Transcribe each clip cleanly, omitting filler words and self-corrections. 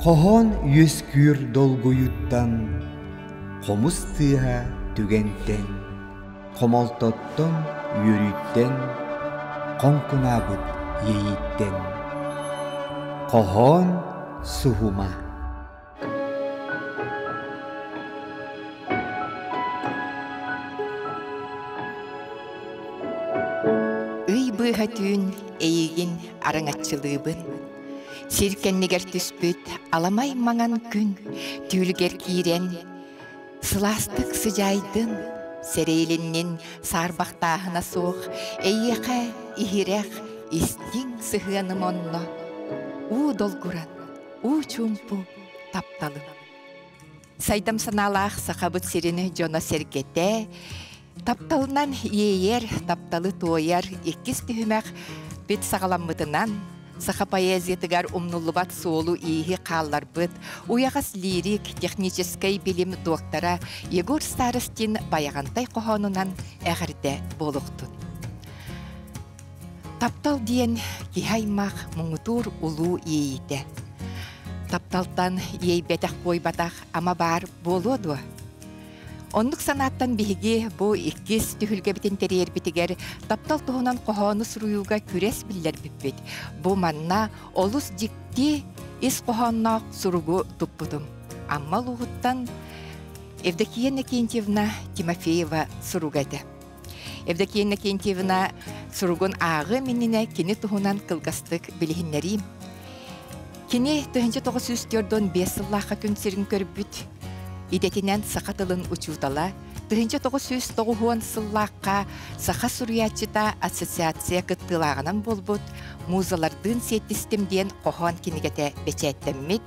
Хоһоон үөскүүр долгуйуттан, хомус тыаһа түгэнтэн, хомолтоттон, үөрүүттэн, хоҥкунаабыт иэйииттэн. Хоһоон суһума. Ый быыһа түүн эйигин араҥаччылыыбын. Сир кэннигэр түспүт аламай маҥан күн түүлгэр киирэн сылаастык сыдьаайдын, сэрэйилиннин саарбахтааһына суох эйиэхэ иһирэх истиҥ сыһыаным онно уу долгуран уу чуумпу тапталым. Сайдам санаалаах Сахабыт сирин дьоно-сэргэтэ тапталынан иэйэр, тапталы туойар иккис түһүмэх бит саҕаламмытынан саха поэзиятыгар умнуллубат суолу-ииһи хаалларбыт уйаҕас лирик, техническэй билим доктора Егор Старостин Байаҕантай хоһоонунан эҕэрдэ буолуохтун. Таптал диэн киһи аймах муҥутуур улуу иэйиитэ. Тапталтан иэйбэтэх-куойбатах ама баар буолуо дуо? Оннук санааттан биһиги бу иккис түһүлгэбитин тэрийэрбитигэр таптал туһунан хоһоону суруйууга күрэс биллэрбиппит. Бу манна олус дьикти ис хоһоонноох суругу туппутум. Амма улууһуттан Евдокия Иннокентьевна Тимофеева суруга этэ. Евдокия Иннокентьевна суругун ааҕыам иннинэ кини туһунан кылгастык билиһиннэриим. Кини 1945 сыллаахха күн сирин көрбүт, идэтинэн саха тылын учуутала, 1990 сыллаахха саха суруйааччыта ассоциация кыттыылааҕынан буолбут «Музалардыын сиэттистим» диэн хоһоон кинигэтэ бэчээттэммит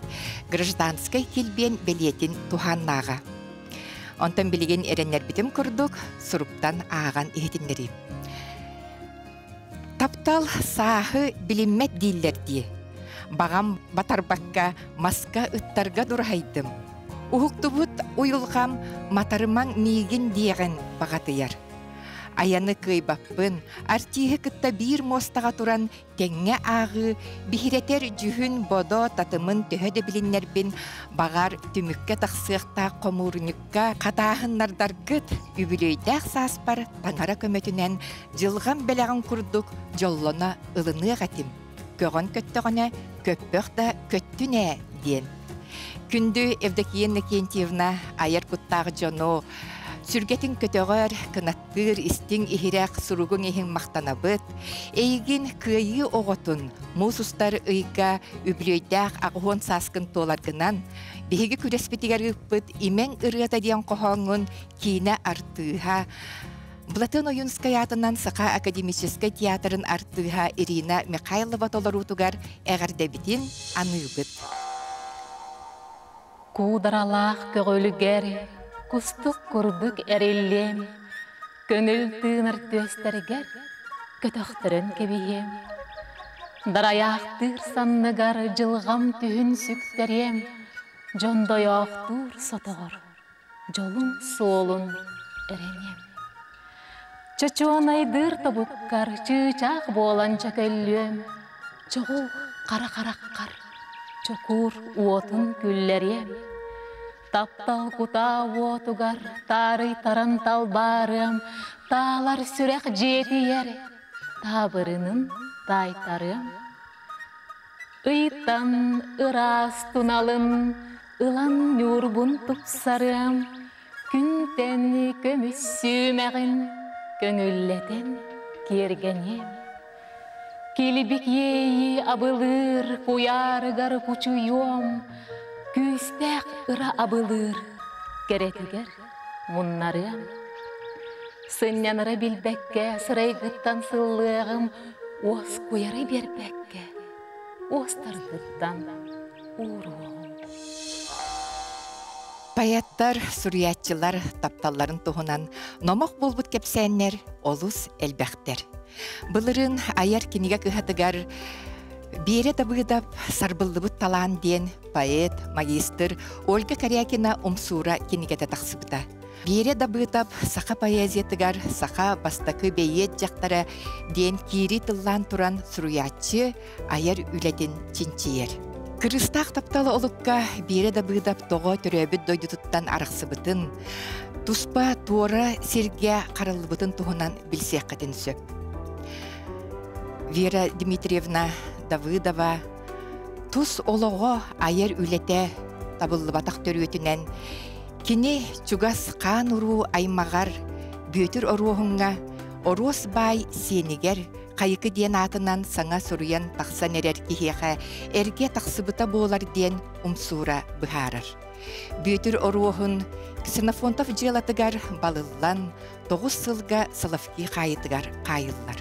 гражданскай килбиэн бэлиэтин туһааннааҕа. Онтон билигин эрэннэрбитим курдук суруктан ааҕан иһитиннэриим. Таптал сааһы билиммэт дииллэр дии. Баҕам батарбакка маска ыттарга дураһайдым. Уһуктубут уйулҕам матарымаҥ миигин диэҕин баҕатыйар. Айаны кыайбаппын, артиһы кытта биир муостаҕа туран тэҥҥэ ааҕыы, биһирэтэр дьүһүн-бодо татымын төһө да билиннэрбин, баҕар, түмүккэ тахсыахтаах хомуурунньукка хатааһыннардаргыт үбүлүөйдээх сааспар таҥара көмөтүнэн дьылҕам бэлэҕин курдук дьоллоно ылыныах этим. Көҕөн көттөҕүнэ көппөх да көттүн ээ диэн. Күндү Евдокия Иннокентьевна айар куттаах дьону сүргэтин көтөҕөр, кынаттыыр истиҥ иһирэх суругуҥ иһин махтанабыт. Эйигин кыайыы оҕотун муус устар ыйга үбүлүөйдээх 80 сааскын туоларгынан биһиги күрэспитигэр ыыппыт Имэҥ ырыата диэн хоһооҥҥун киинэ артыыһа Платон Ойуунскай аатынан Саха академическай театрын артыыһа Ирина Михайлова толоруутугар эҕэрдэбитин аныыбыт. Куударалаах көҕүлүгэр кустук курдук эриллиэм, көҥүл тыынар түөстэргэр көтөхтөрөн кэбиһиэм. Дарайаахтыыр санныгар дьылҕам түһүн сүктэриэм, дьондойоохтуур сотоҕор дьолун суолун эрэниэм. Чочуонайдыыр тобуккар чыычаах буолан чөкөллүөм, чоҕул хара хараххар чокуур уотун күллэриэм. Таптал кутаа уотугар таарыйтаран талбаарыам, таалар сүрэх дьиэтийэр таабырынын таайтарыам. Ыйтан ыраас туналын ылан ньуурбун тупсарыам, күнтэн көмүс сүүмэҕин көҥүллэтэн киэргэниэм. Килбик иэйии абылыыр куйаарыгар кучуйуом, күүстээх ыра абылыыр кэрэтигэр муннарыам. Сынньанара билбэккэ сырайгыттан сыллыаҕым, уоскуйары биэрбэккэ уостаргыттан ууруоҕум. Поэттар, суруйааччылар тапталларын туһунан номох буолбут кэпсээннэр олус элбэхтэр. Былырыын айар кинигэ кыһатыгар Биэрэ Дабыыдап «Сарбыллыбыт талаан» диэн поэт, магистр Ольга Корякина «Умсуура» кинигэтэ тахсыбыта. Биэрэ Дабыытап саха поэзиятыгар саха бастакы бэйиэт дьахтара диэн киирии тыллаан туран суруйааччы айар үлэтин чинчийэр. Кырыыстаах таптал олукка Биэрэ Дабыыдап тоҕо төрөөбүт дойдутуттан арахсыбытын, туспа туора сиргэ хараллыбытын туһунан билсиэххитин сөп. Вера Дмитриевна Давыдова тус олоҕо айар үлэтэ табыллыбатах төрүөтүнэн кини чугас хаан-уруу аймаҕар Бүөтүр Оруоһуҥҥа Оруос баай сиэнигэр Хайыкы диэн аатынан саҥа суруйан тахсан эрэр киһиэхэ эргэ тахсыбыта буолар диэн умсуура быһаарар. Бүөтүр Оруоһун Ксенофонтов дьыалатыгар балыллан 9 сылга Соловки хаайытыгар хаайыллар.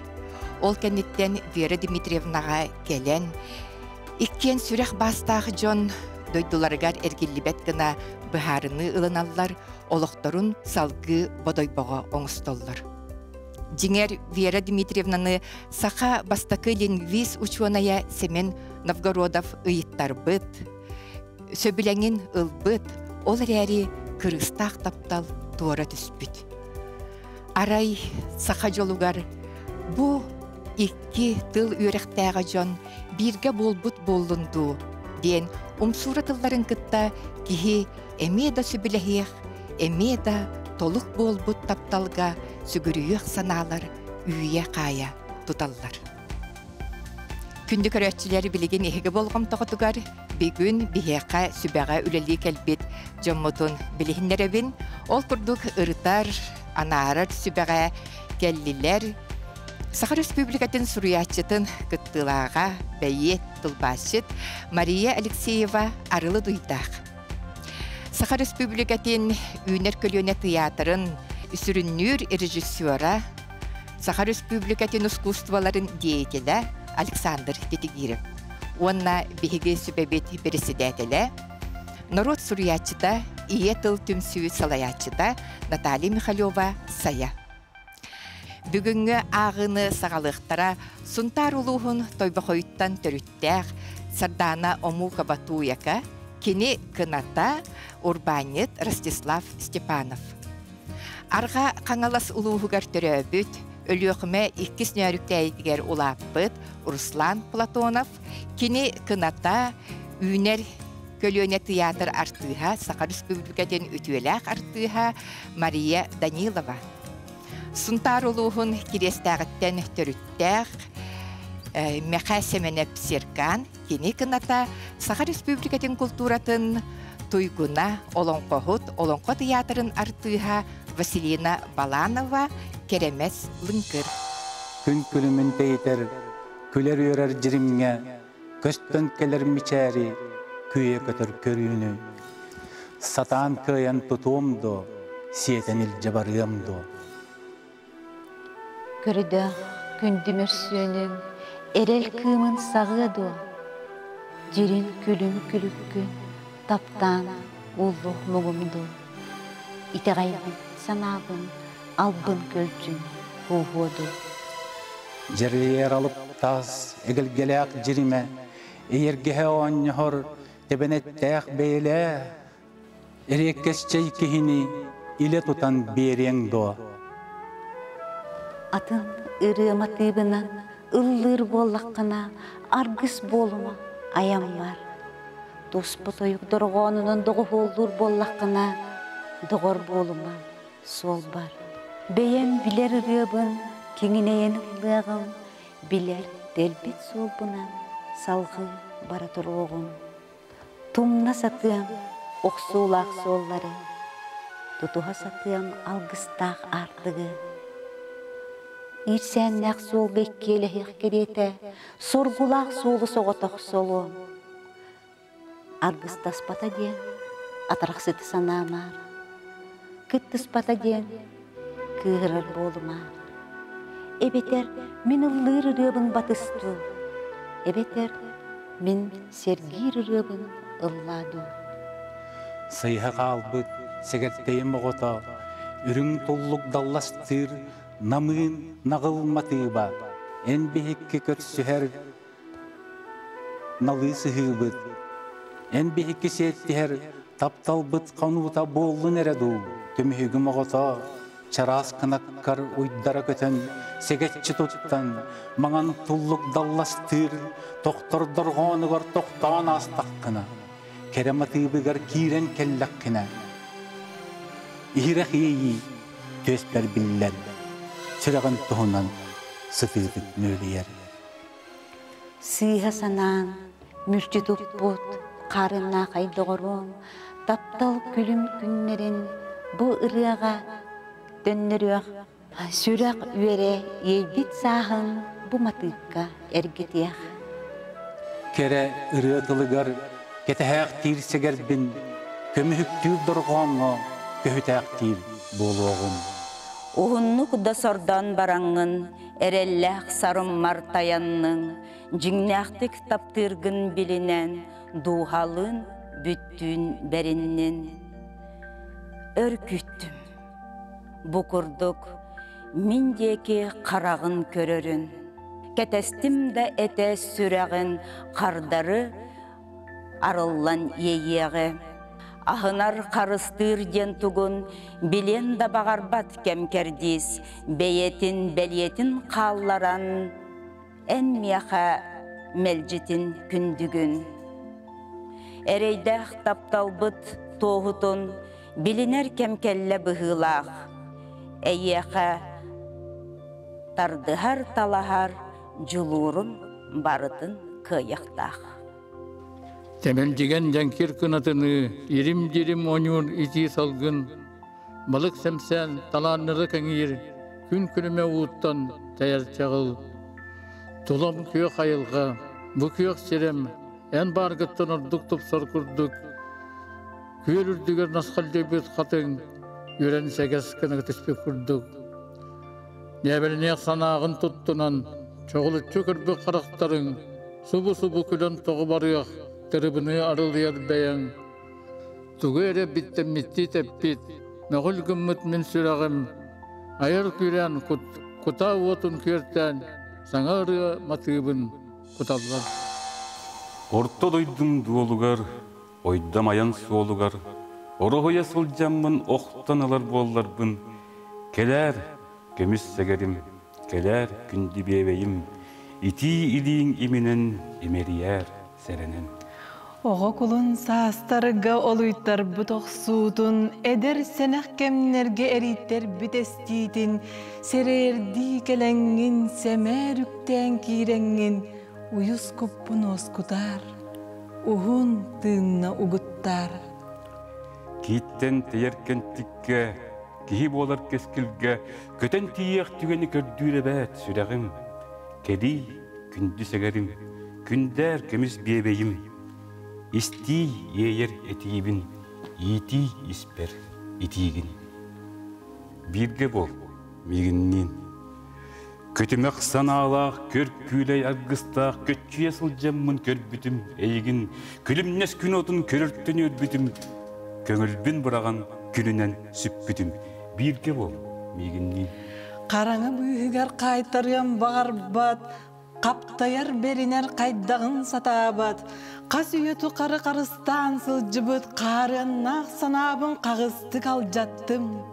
Ол кэнниттэн Вера Дмитриевнаҕа кэлэн, иккиэн сүрэх баастаах дьон дойдуларыгар эргиллибэт гына быһаарыныы ылыналлар, олохторун салгыы бодойбоҕо оҥостоллор. Дьиҥэр, Вера Дмитриевнаны саха бастакы лингвист учуонайа Семен Новгородов ыйыттарбыт, сөбүлэҥин ылбыт, ол эрээри кырыыстаах таптал туора түспүт. Арай саха дьолугар бу икки тыл үөрэхтээҕэ дьон бииргэ буолбут буоллун дуу диэн умсуура тылларын кытта киһи эмиэ да сөбүлэһиэх, эмиэ да толук буолбут тапталга сүгүрүйүөх санаалар үүйэ-хаайа туталлар. Күндү көрөөччүлэр билигин эһиги болҕомтоҕутугар бүгүн биһиэхэ сүбэҕэ үлэлии кэлбит дьоммутун билиһиннэрэбин. Ол курдук ырытар, анаарар сүбэҕэ кэллилэр Саха Республикатын суруйааччытын кыттыылааҕа, бэйиэт, тылбаасчыт Мария Алексеева Арылы Дуйдаах. Саха Республикатын Үүнэр көлүөнэ тыйаатырын сүрүннүүр режиссера, Саха Республикатын искусстволарын деятелэ Александр Титигиров уонна биһиги сүбэбит председателэ, норуот суруйааччыта, Ийэ тыл түмсүү салайааччыта Наталья Михалева Сайа. Бүгүҥҥү ааҕыыны саҕалыахтара Сунтаар улууһун Тойбохойуттан төрүттээх Сардаана Омукова-Тууйака, кини кыната урбаанньыт Ростислав Степанов. Арҕаа Хаҥалас улууһугар төрөөбүт, Өлүөхүмэ иккис Нөөрүктээйитигэр улааппыт Руслан Платонов, кини кыната үүнэр көлүөнэ тыйаатыр артыыһа, Саха Республикатын үтүөлээх артыыһа Мария Данилова. Сунтаар улууһун Кириэстээҕиттэн төрүттээх Мэхэ Сэмэнэп Серкан кини кыната Саха Республикатын култууратын туйгуна, олоҥхоһут, Олоҥхо тыйаатырын артыыһа Василина Баланова, Кэрэмэс Лыҥкыр. Күн күлүмүн тэйитэр, күлэр-үөрэр дьиримҥэ көстөн кэлэр мичээри, күөйэ көтөр көрүүнү. Сатаан кыайан тутуом дуо, сиэтэн илдьэ барыам дуо? Көрдөөх күндү мөрсүөнүҥ эрэл кыымын саҕыа дуо? Дьирин күлүм күлүккүн таптаан ууллуох муҥум дуу? Итэҕэйбит санаабын албын көлдьүн кууһуо дуу? Дьэрийэр алып таас эгэлгэлээх дьиримэ, эйэргэһэ оонньоһор тэбэнэттээх бэйэлээх эриэккэс чэй киһини илэ тутан биэриэҥ дуо? Атын ырыа матыыбынан ыллыыр буоллаххына, аргыс буолума, айаммар. Туспа тойук дорҕоонунан доҕуһуоллуур буоллаххына, доҕор буолума, суолбар. Бэйэм билэр ырыабын киҥинэйэн ыллыаҕым, билэр дэлбит суолбунан салҕыы бара туруоҕум. Тумна сатыам охсуулаах суоллары, тутуһа сатыам алгыстаах аартыгы. Иирсээннээх суолга иккиэлэһиэх кэриэтэ, соргулаах суолу соҕотох солуом. Аргыстаспата диэн атарахсыты санаамаар, кыттыспата диэн кыыһырар буолумаар. Эбэтэр мин ыллыыр ырыабын батыстуу, эбэтэр мин сэргиир ырыабын ыллаа дуу. Сыыһа хаалбыт сэгэттэйим оҕото үрүҥ туллук далластыыр намыын наҕыл матыыба эн биһикки көрсүһэр налыы сыһыыбыт эн биһикки сиэттиһэр тапталбыт хонуута буоллун эрэ дуу түмүһүгүм оҕото. Чараас кынаккар уйдара көтөн, сэгэччи туттан, маҥан туллук далластыыр, тохтор дорҕоонугар тохтоон аастаххына, кэрэ матыыбыгар киирэн кэллэххинэ, иһирэх иэйии түөспэр биллэн, сүрэҕин туһунан сытыытык нүөлүйэр. Сыыһа санаан, мүлчү туппут хаарыннаахай доҕоруом, таптал күлүм күннэрин бу ырыаҕа төннөрүөх, сүрэх үөрэ иэйбит сааһын бу матыыкка эргитиэх. Кэрэ ырыа тылыгар кэтэһээхтиир сэгэрбин, көмүһүктүүр дорҕооҥҥо көһүтээхтиир буолуоҕум. Уһуннук да сордоон бараҥҥын, эрэллээх сарыммар тайанныҥ, дьиҥнээхтик таптыыргын билинэн, дууһалыын бүттүүн бэриннин. Өр күүттүм. Бу курдук мин диэки хараҕын көрөрүн, кэтэстим да этэ сүрэҕин хардары арыллан иэйиэҕи. Аһынар харыстыыр диэн тугун билиэн да баҕарбат кэм кэрдиис, бэйэтин бэлиэтин хаалларан эн миэхэ мэлдьитин күндүгүн. Эрэйдээх тапталбыт туоһутун билинэр кэм кэллэ быһыылаах. Эйиэхэ тардыһар талаһар дьулуурум барытын кыайыахтаах. Тэмэлдьигэн дьэҥкир кынатыныы, ирим-дьирим оонньуур итии салгын, балык сэмсээн талааннары кэҥиир, күн күлүмэ ууттан тэйэр чаҕыл. Тулам күөх айылҕа, бу күөх сирэм, эн бааргыттан ордук тупсар курдук, күөл үрдүгэр насхалдьыйбыт хатыҥ, үөрэн сэгэс гына түспүт курдук. Дьээбэлэниэх санааҕын туттунан, чоҕулуччу көрбүт харахтарыҥ, субу-субу күлэн тоҕо барыах, тырыбыныы арылыйар бэйэҥ. Тугу эрэ биттэммиттии тэппит, мөҕүл гыммыт мин сүрэҕим, айар күүрээн кутаа уотун күөртээн, саҥа ырыа матыыбын куталлар. Орто дойдум дуолугар, ойдом айан суолугар, ороһуйа сылдьаммын охтон ылар буолларбын, кэлээр, көмүс сэгэрим, кэлээр күндү биэбэйим, итии илииҥ иминэн имэрийээр сэрэнэн. Оҕо кулун саастарга олуйтарбыт охсуутун, эдэр сэнэх кэмнэргэ эрийтэрбит эстиитин, сэрээрдии кэлэҥҥин, сэмээр үктээн киирэҥҥин, уйус куппун уоскутаар, уһун тыынна угуттаар. Кииттэн тэйэр кэнтиккэ, киһи буолар кэскилгэ, көтөн тиийиэх түгэни көрдүүр эбээт сүрэҕим. Кэлий, күндү сэгэрим, күндээр көмүс биэбэйим. Истиий иэйэр этиибин, иитиий испэр итиигин. Бииргэ буол, миигинниин. Көтүмэх санаалаах, көр күүлэй аргыстаах көччүйэ сылдьаммын көрбүтүм эйигин, күлүмнэс күн отун көрөртөн үөрбүтүм, көҥүлбүн быраҕан күнүнэн сүппүтүм. Бииргэ буол, миигинниин. Хараҥа быыһыгар хаайтарыам баҕарбат, хаптайар бэринэр хайдаҕын сатаабат, хас үйэ тухары харыстаан сылдьыбыт хаарыаннаах санаабын хаҕыстык алдьаттым.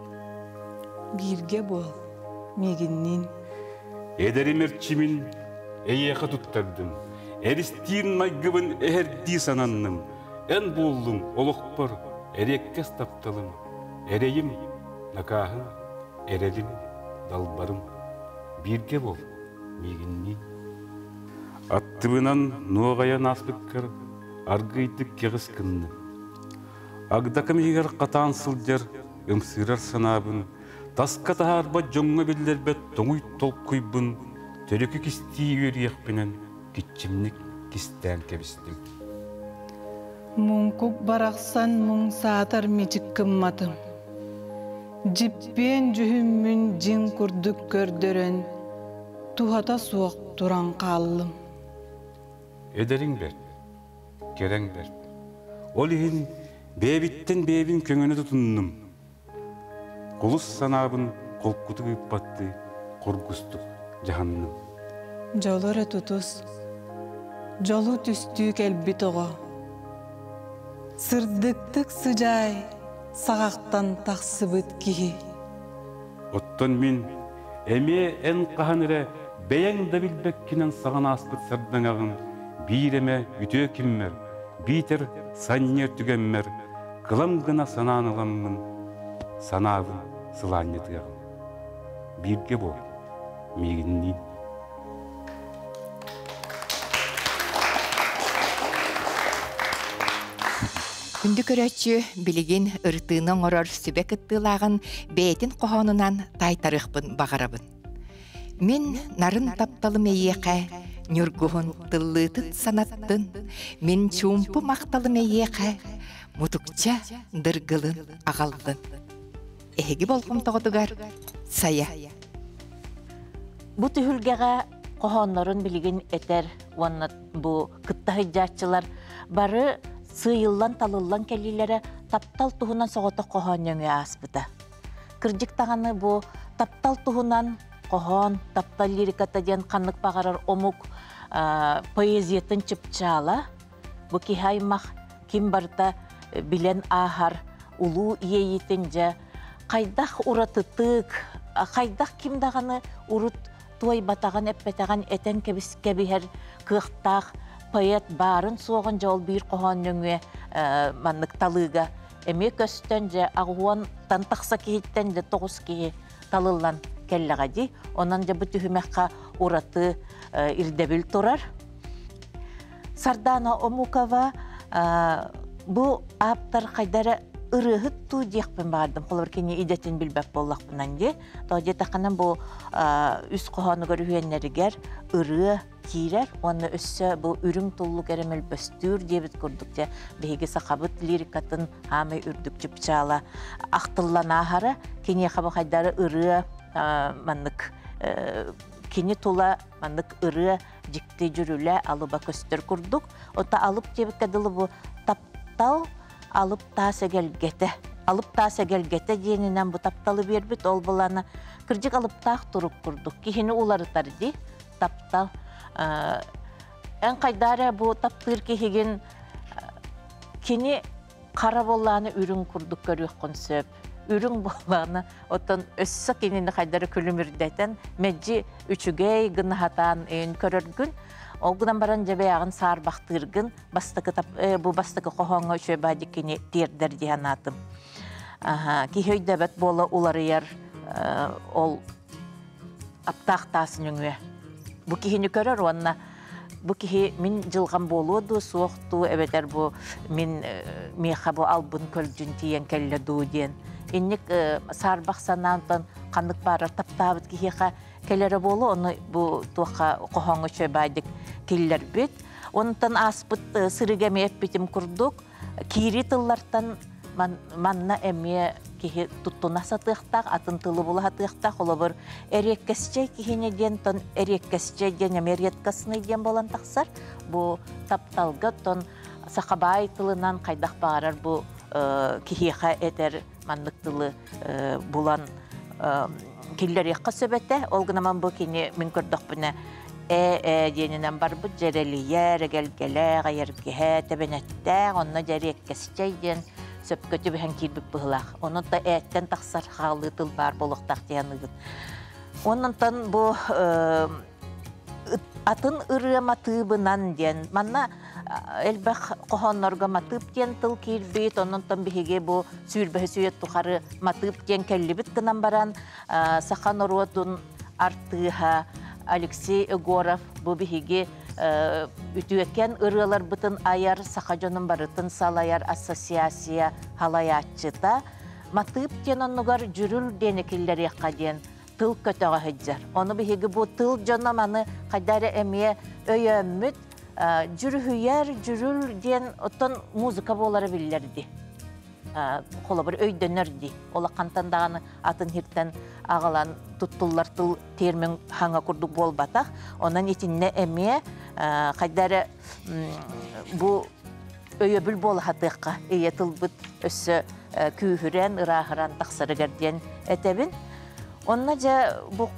Бииргэ буол, миигинниин. Эдэрим эрчимин эйиэхэ туттардым, эристиин майгыбын эһэрдии сананным. Эн буоллуҥ олохпор эриэккэс тапталым, эрэйим, накааһым, эрэлим, далбарым. Бииргэ буол, миигинниин. Аттыбынан нуоҕайан ааспыккар аргыйдык кэҕис гынным. Агдакам иһигэр хатаан сылдьар ымсыырар санаабын, таска таһаарбат дьоҥҥо биллэрбэт тоҥуй толкуйбун төрүкү кистии үөрүйэхпинэн киччимник кистээн кэбистим. Муҥкук барахсан муҥ саатар мичик гымматым. Дьиппиэн дьүһүммүн дьиҥ курдук көрдөрөн, туһата суох туран хааллым. Эдэриҥ бэрт, кэрэҥ бэрт. Ол иһин бэйэбиттэн бэйэбин көҥөнө тутуннум. Кулус санаабын холкутук ыыппаттыы хоргустук дьаһанным. Дьолу эрэ тутус, дьолу түстүү кэлбит оҕо. Сырдыктык сыдьаай, саҕахтан тахсыбыт киһи. Оттон мин эмиэ эн хаһан эрэ бэйэҥ да билбэккинэн саҕан ааспыт сардаҥаҕын биир эмэ үтүө киммэр, биитэр санньыар түгэммэр кылам гына санаан ыламмын, санаабын сылаанньытыаҕым. Бииргэ буол, миигинниин. Күндү көрөөччү, билигин ырытыыны оҥорор сүбэ кыттыылааҕын бэйэтин хоһоонунан таайтарыахпын баҕарабын. Мин нарын тапталым эйиэхэ, ньургуһун тыллыытын санаттын, мин чуумпу махталым эйиэхэ, мутукча дыргылын аҕаллын. Эһиги болҕомтоҕутугар Сайа. Бу түһүлгэҕэ хоһооннорун билигин этэр уонна бу кытта сылдьааччылар бары сыыйыллан-талыллан кэлиилэрэ таптал туһунан соҕотох хоһоон нөҥүө ааспыта. Кырдьык даҕаны бу таптал туһунан хоһоон, таптал лириката диэн ханнык баҕарар омук поэзиятын чыпчаала. Бу киһи аймах ким барыта билэн ааһар улуу иэйиитин дьэ хайдах уратытык, хайдах ким даҕаны урут туойбатаҕын, эппэтэҕин этэн кэбиһэр кыахтаах поэт баарын-суоҕун дьэ ол биир хоһоон нөҥүө маннык талыыга эмиэ көстөн дьэ аҕуонтан тахса киһиттэн дьэ тоҕус киһи талыллан кэллэҕэ дии. Онон дьэ бу түһүмэххэ ураты ирдэбил турар. Сардаана Омукова бу ааптар хайдара ырыаһыт туу диэхпин баҕардым. Холобур, кини идэтин билбэт буоллахпынан дии. Тоҕо диэтэххинэ бу үс хоһоонугар үһүөннэригэр ырыа киирэр уонна өссө бу үрүҥ туллук эрэ мөлбөстүүр диэбит курдук дьэ биһиги сахабыт лирикатын хаамай үрдүк чыпчаала ахтыллан ааһара киниэхэ бу хайдары ырыа маннык кини тула маннык ырыа дьикти дьүрүлэ алыба көстөр курдук. Ота алып диэбиккэ дылы бу таптал алып таас эгэлгэтэ. Алып таас эгэлгэтэ диэнинэн бу тапталы биэрбит ол былана кырдьык алыптаах турук курдук киһини уларытар дии таптал. Эн хайдаа бу таптыыр киһигин кини хара буоллааны үрүҥ курдук көрүөххүн сөп. Үрүҥ буоллаҕына, оттон өссө кинини хайдары күлүмүрдэтэн, мэлдьи үчүгэй гына сатаан көрөргүн, ол гынан баран дьэ бэйэҕин саарбахтыыргын бастакы бу бастакы хоһооҥҥо үчүгэй баадьык кини тиэрдэр дии санаатым. Киһи өйдөбөт буола уларыйар ол аптаах таас нөҥүө. Бу киһини көрөр уонна бу киһи мин дьылҕам буолуо дуу, суох дуу, эбэтэр бу мин миэхэ бу албын көлдьүн тиийэн кэллэ дуу диэн. Инник саарбах санаантан ханнык баарар таптаабыт киһиэхэ кэлэрэ буолуо, ону бу туохха хоһооҥҥо үчүгэй баайдык киллэрбит. Онтон ааспыт сырыга эмиэ эппитим курдук, киири тыллартан манна эмиэ киһи туттуна сатыахтаах, атын тылы була сатыахтаах. Холобур, эриэккэсчэй киһини диэн тон эриэккэсчэй диэн эмиэ редкостный диэн буолан тахсар. Бу тапталга тон сахабаай тылынан хайдах баҕарар бу киһиэхэ этэр маннык тылы булан киллэриэххэ сөп этэ. Ол гынан бу кини мин көрдөхпүнэ ээ диэнинэн барбыт дьэрэлийэр, эгэлгэлээх, эйэргэһэ, тэбэнэттээх, онно дьэриэккэсчэй диэн сөпкө түбэһэн киирбит быһылаах. Онон да ээттэн тахсар хаалыы тыл баар буолуохтаах диэн аныыбын. Оннонтон бу атын ырыа матыыбынан диэн манна элбэх хоһооннорго матыып диэн тыл киирбит, оннонтон биһиги бу сүүрбэһи сүйэт тухары матыып диэн кэллибит гынан баран саха норуотун артыыһа Алексей Егоров бу биһиги үтүөкэн ырыаларбытын айар, саха дьонун барытын салайар ассоциация халайааччыта матыып диэн оннугар дьүрүл диэни киллэриэххэ диэн тыл көтөҕө сылдьар. Ону биһиги бу тыл дьоно маны хайда эрэ эмиэ өйөөммүт дьүрүһүйэр, дьүрүл диэн оттон музыка буолара биллэр дии. Холобур өйдөнөр дии. Улахантан даҕаны атын хиртэн аҕалан туттуллар тыл термин хаҥа курдук буолбатах. Онон итиннэ эмиэ хайда эрэ бу өйөбүл буола сатыахха ийэ тылбыт өссө күүһүрэн, ырааһыран тахсарыгар диэн этэбин. Онно дьэ бу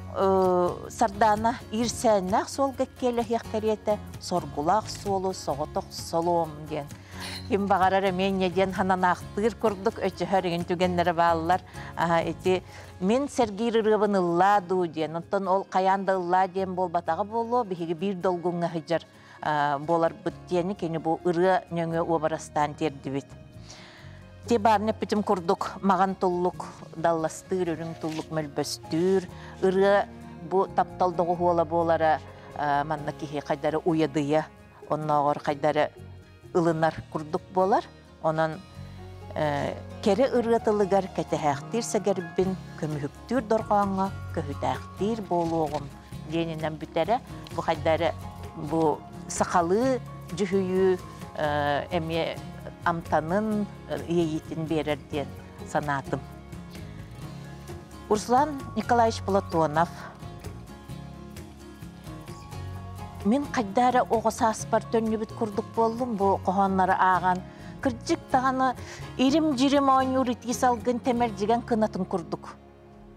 Сардаана иирсээннээх суолга киэлэһиэх кэриэтэ соргулаах суолу соҕотох солуом диэн. Ким баҕарар эмиэ инньэ диэн хананаахтыыр курдук өчөһөр игин түгэннэрэ бааллар. Ити мин сэргиир ырыабын ыллаа дуу диэн, оттон ол хайаан да ыллаа диэн буолбатаҕа буолуо, биһиги биир долгуҥҥа сылдьар буоларбыт диэни кини бу ырыа нөҥүө уобарастаан тиэрдибит. Ти баарны эппитим курдук маҕан туллук далластыыр, үрүҥ туллук мөлбөстүүр, ырыа бу таптал доҕуһуола буолара манна киһи хайдары уйадыйа, оннооҕор хайдары ылынар курдук буолар. Онон кэрэ ырыа тылыгар кэтэһээхтиир сэгэрбин көмүһүктүүр дорҕооҥҥо көһүтээхтиир буолуоҕум диэнинэн бүтэрэ. Бу хайдары бу сахалыы дьүһүйүү эмиэ амтанын иэйиитин биэрэр диэн санаатым. Руслан Николаевич Платонов Мин хайда эрэ оҕо сааспар төннүбүт курдук буоллум бу хоһооннору ааҕан. Кырдьык даҕаны ирим-дьирим оонньуур итии салгын тэмэлдьигэн кынатын курдук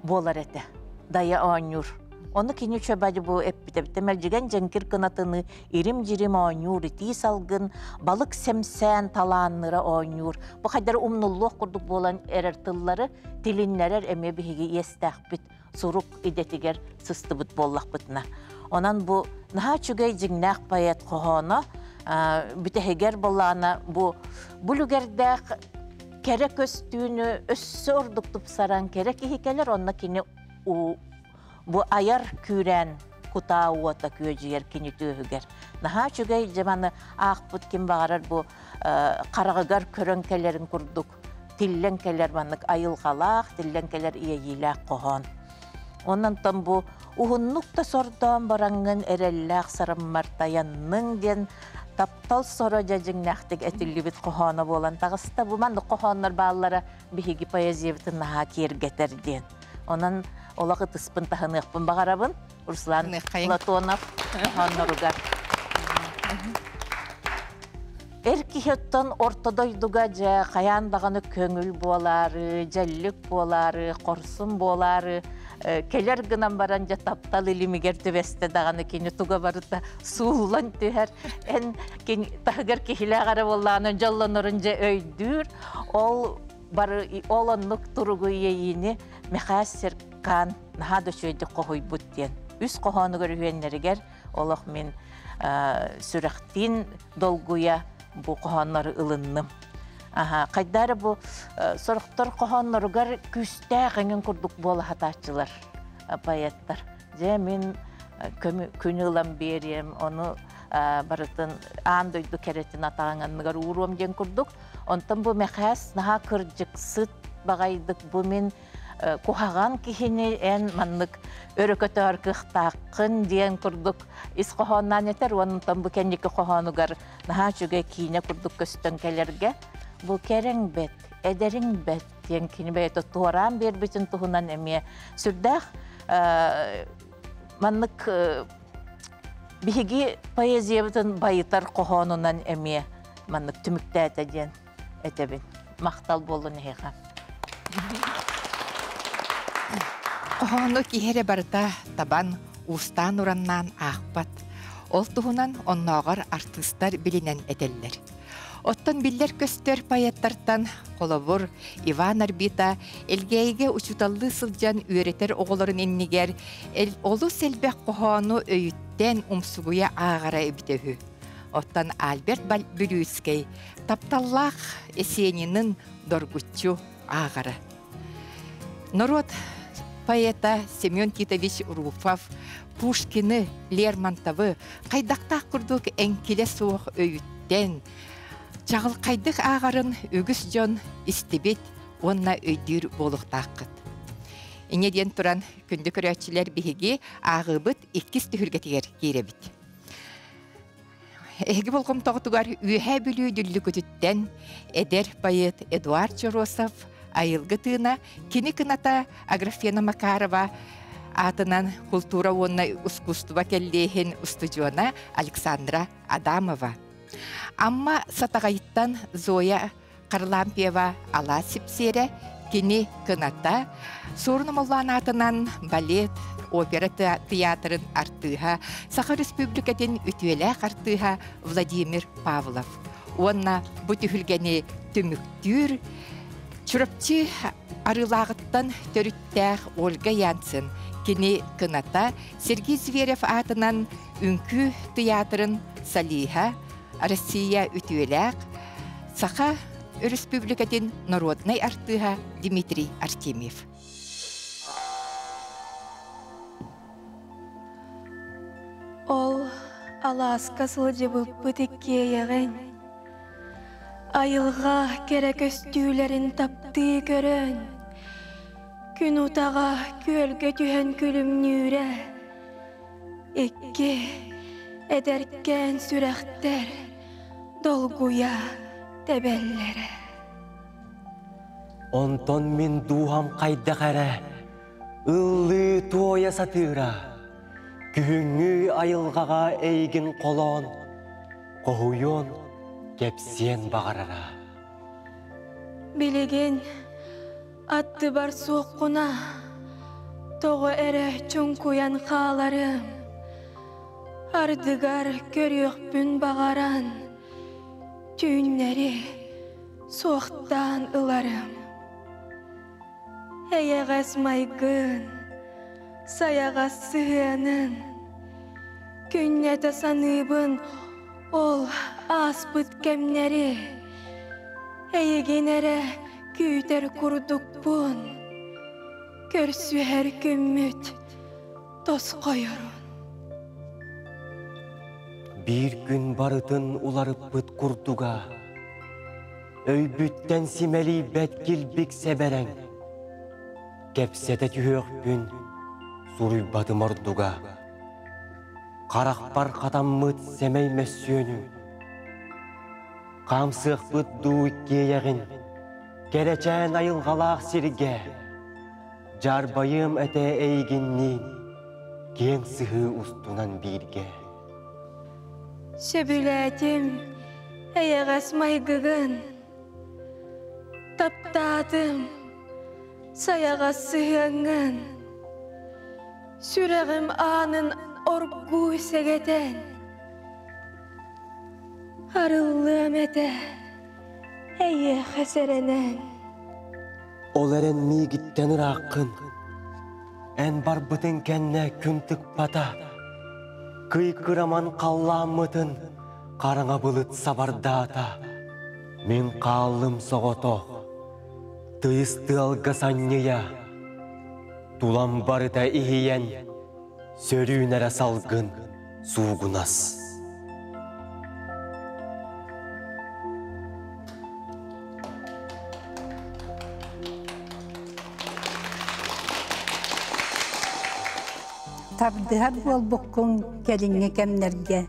буолар этэ. Дайа оонньуур. Ону кини үчүгэйди бу эппитэ тэмэлдьигэн дьэҥкир кынатыны ирим-дьирим оонньуур итии салгын балык сэмсээн талаанныра оонньуур. Бу хайдары умнуллуох курдук буолан эрэр тыллары тилиннэрэр эмиэ биһиги иэстээхпит сурук идэтигэр сыстыбыт буоллахпытына. Онон бу наһаа үчүгэй дьиҥнээх поэт хоһооно бүтэһигэр буоллаҕына бу бу үлүгэрдээх кэрэ көстүүнү өссө ордук тупсаран кэрэ киһи кэлэр онно кини бу айар күүрээн кутаа уота күөдьүйэр кини түөһүгэр. Наһаа үчүгэй дьэ маны аахпыт ким баҕарар бу хараҕыгар көрөн кэлэрин курдук тиллэн кэлэр маннык айылҕалаах, тиллэн кэлэр иэйиилээх хоһоон. Онон бу уһуннук да сордоон бараҥҥын эрэллээх сарыммар тайанныҥ диэн таптал соро дьэдьиҥнээхтик этиллибит хоһооно буолан таҕыста. Бу маннык хоһооннор бааллара биһиги поэзиябытын наһаа киэргэтэр диэн. Онон олох ытыспын таһыныахпын баҕарабын. Руслан Платонов хоһоонноругар. Эр киһи оттон орто дойдуга дьэ хайаан даҕаны көҥүл буолаары, дьэллик буолаары, хорсун буолаары кэлэр гынан баран дьэ таптал илимигэр түбэстэ даҕаны кини туга барыта сууллан түһэр. Эн таһыгар киһилээх эрэ буоллаҕына дьоллонорун дьэ өйдүүр. Ол бары ол оннук туругу иэйиини Мэхээс Серкан наһаа да үчүгэйдик хоһуйбут диэн. Үс хоһоонугар үһүөннэригэр олох мин сүрэхтиин долгуйа бу хоһооннору ылынным. Аха, хайдары бу сорохтор хоһоонноругар күүстээх эҥин курдук буола сатааччылар поэттар. Дьэ мин күн ылан биэриэм, ону барытын аан дойду кэрэтин атаҕыҥ анныгар ууруом диэн курдук. Онтон бу Мэхээс наһаа кырдьыксыт баҕайдык бу мин куһаҕан киһини эн маннык өрө көтөөр кыахтааххын диэн курдук ис хоһоонноон этэр уонна бу кэнники хоһоонугар наһаа үчүгэй киинэ курдук көстөн кэлэргэ бу кэрэҥ бэт эдэриҥ бэт диэн кини бэйэтэ туораан биэрбитин туһунан эмиэ сүрдээх маннык биһиги поэзиябытын байытар хоһоонунан эмиэ маннык түмүктээтэ диэн этэбин. Махтал буоллун эһиэхэ. Хоһоону киһи эрэ барыта табан, уустаан-ураннаан аахпат. Ол туһунан оннооҕор артыыстар билинэн этэллэр. Оттон биллэр-көстөр поэттартан, холобур, Иван Арбита Элгээйигэ учууталлыы сылдьан үөрэтэр оҕолорун иннигэр олус элбэх хоһоону өйүттэн умсугуйа ааҕара эбитэ үһү. Оттон Альберт Бүлүүскэй тапталлаах Есенинин доргуччу ааҕара. Норуот поэта Семен Титович Руфов Пушкины, Лермонтовы хайдахтаах курдук эҥкилэ суох өйүттэн, чаҕылхайдык ааҕарын үгүс дьон истибит уонна өйдүүр буолуохтааххыт. Инньэ диэн туран, күндү көрөөччүлэр биһиги ааҕыыбыт иккис түһүлгэтигэр киирэбит. Эһиги болҕомтоҕутугар Үөһээ Бүлүү Дүллүкүтүттэн эдэр поэт Эдуард Чоросов айылгы тыына, кини кыната Аграфена Макарова аатынан култуура уонна ускуустуба кэллиэһин устудьуона Александра Адамова. Амма Сатаҕайыттан Зоя Харлампьева Алаас Сипсиэрэ, кини кыната, Суорун Омоллоон аатынан балет, опера театрын артыыһа, Саха Республикатын үтүөлээх артыыһа Владимир Павлов. Уонна бу түһүлгэни түмүктүүр Чурапчы Арыылааҕыттан төрүттээх Ольга Янцен кини кыната Сергей Зверев аатынан Үҥкүү тыйаатырын солиһа, Россия үтүөлээх, Саха Өрөспүүбүлүкэтин народнай артыыһа Дмитрий Артемьев. Ол алааска сылдьыбыппыт иккиэйэҕин, айылҕа кэрэ көстүүлэрин таптыы көрөн, күн утаҕа күөлгэ түһэн күлүмнүүрэ. Икки эдэркээн сүрэхтэр долгуйа тэбэллэрэ. Онтон мин дууһам хайдах эрэ ыллыы туойа сатыыра. Күһүҥҥү айылҕаҕа эйигин холоон, хоһуйуон, кэпсиэн баҕарара. Билигин аттыбар суоххуна, тоҕо эрэ чуҥкуйан хааларым. Ардыгар көрүөхпүн баҕаран, түүннэри суохтаан ыларым. Эйэҕэс майгын, сайаҕас сыһыанын, күннэтэ саныыбын ол ааспыт кэмнэри. Эйигин эрэ күүтэр курдукпун, көрсүһэр күммүт тосхойорун. Биир күн барытын уларыппыт курдуга. Өйбүттэн симэлийбэт килбик сэбэрэҥ. Кэпсэтэ түһүөхпүн суруйбатым ордуга. Харахпар хатаммыт сэмэй мөссүөнү. Хаамсыахпыт дуу иккиэйэҕин, кэрэчээн айылҕалаах сиргэ. Дьаарбайыам этэ эйигинниин, киэҥ сыһыы устунан бииргэ. Сөбүлээтим эйэҕэс майгыгын, таптаатым сайаҕас сыһыаҥҥын, сүрэҕим аанын оргууй сэгэтэн, арыллыам этэ эйиэхэ сэрэнэн. Ол эрэн миигиттэн ырааххын, эн барбытыҥ кэннэ күн тыкпата, кыйкыраман халлааммытын хараҥа былыт сабардаата. Мин хааллым соҕотох, тыйыс тыалга санньыйа, тулам барыта иһийэн, сөрүүн эрэ салгын суугунас. Тардыһар буолбуккун кэлиҥҥи кэмнэргэ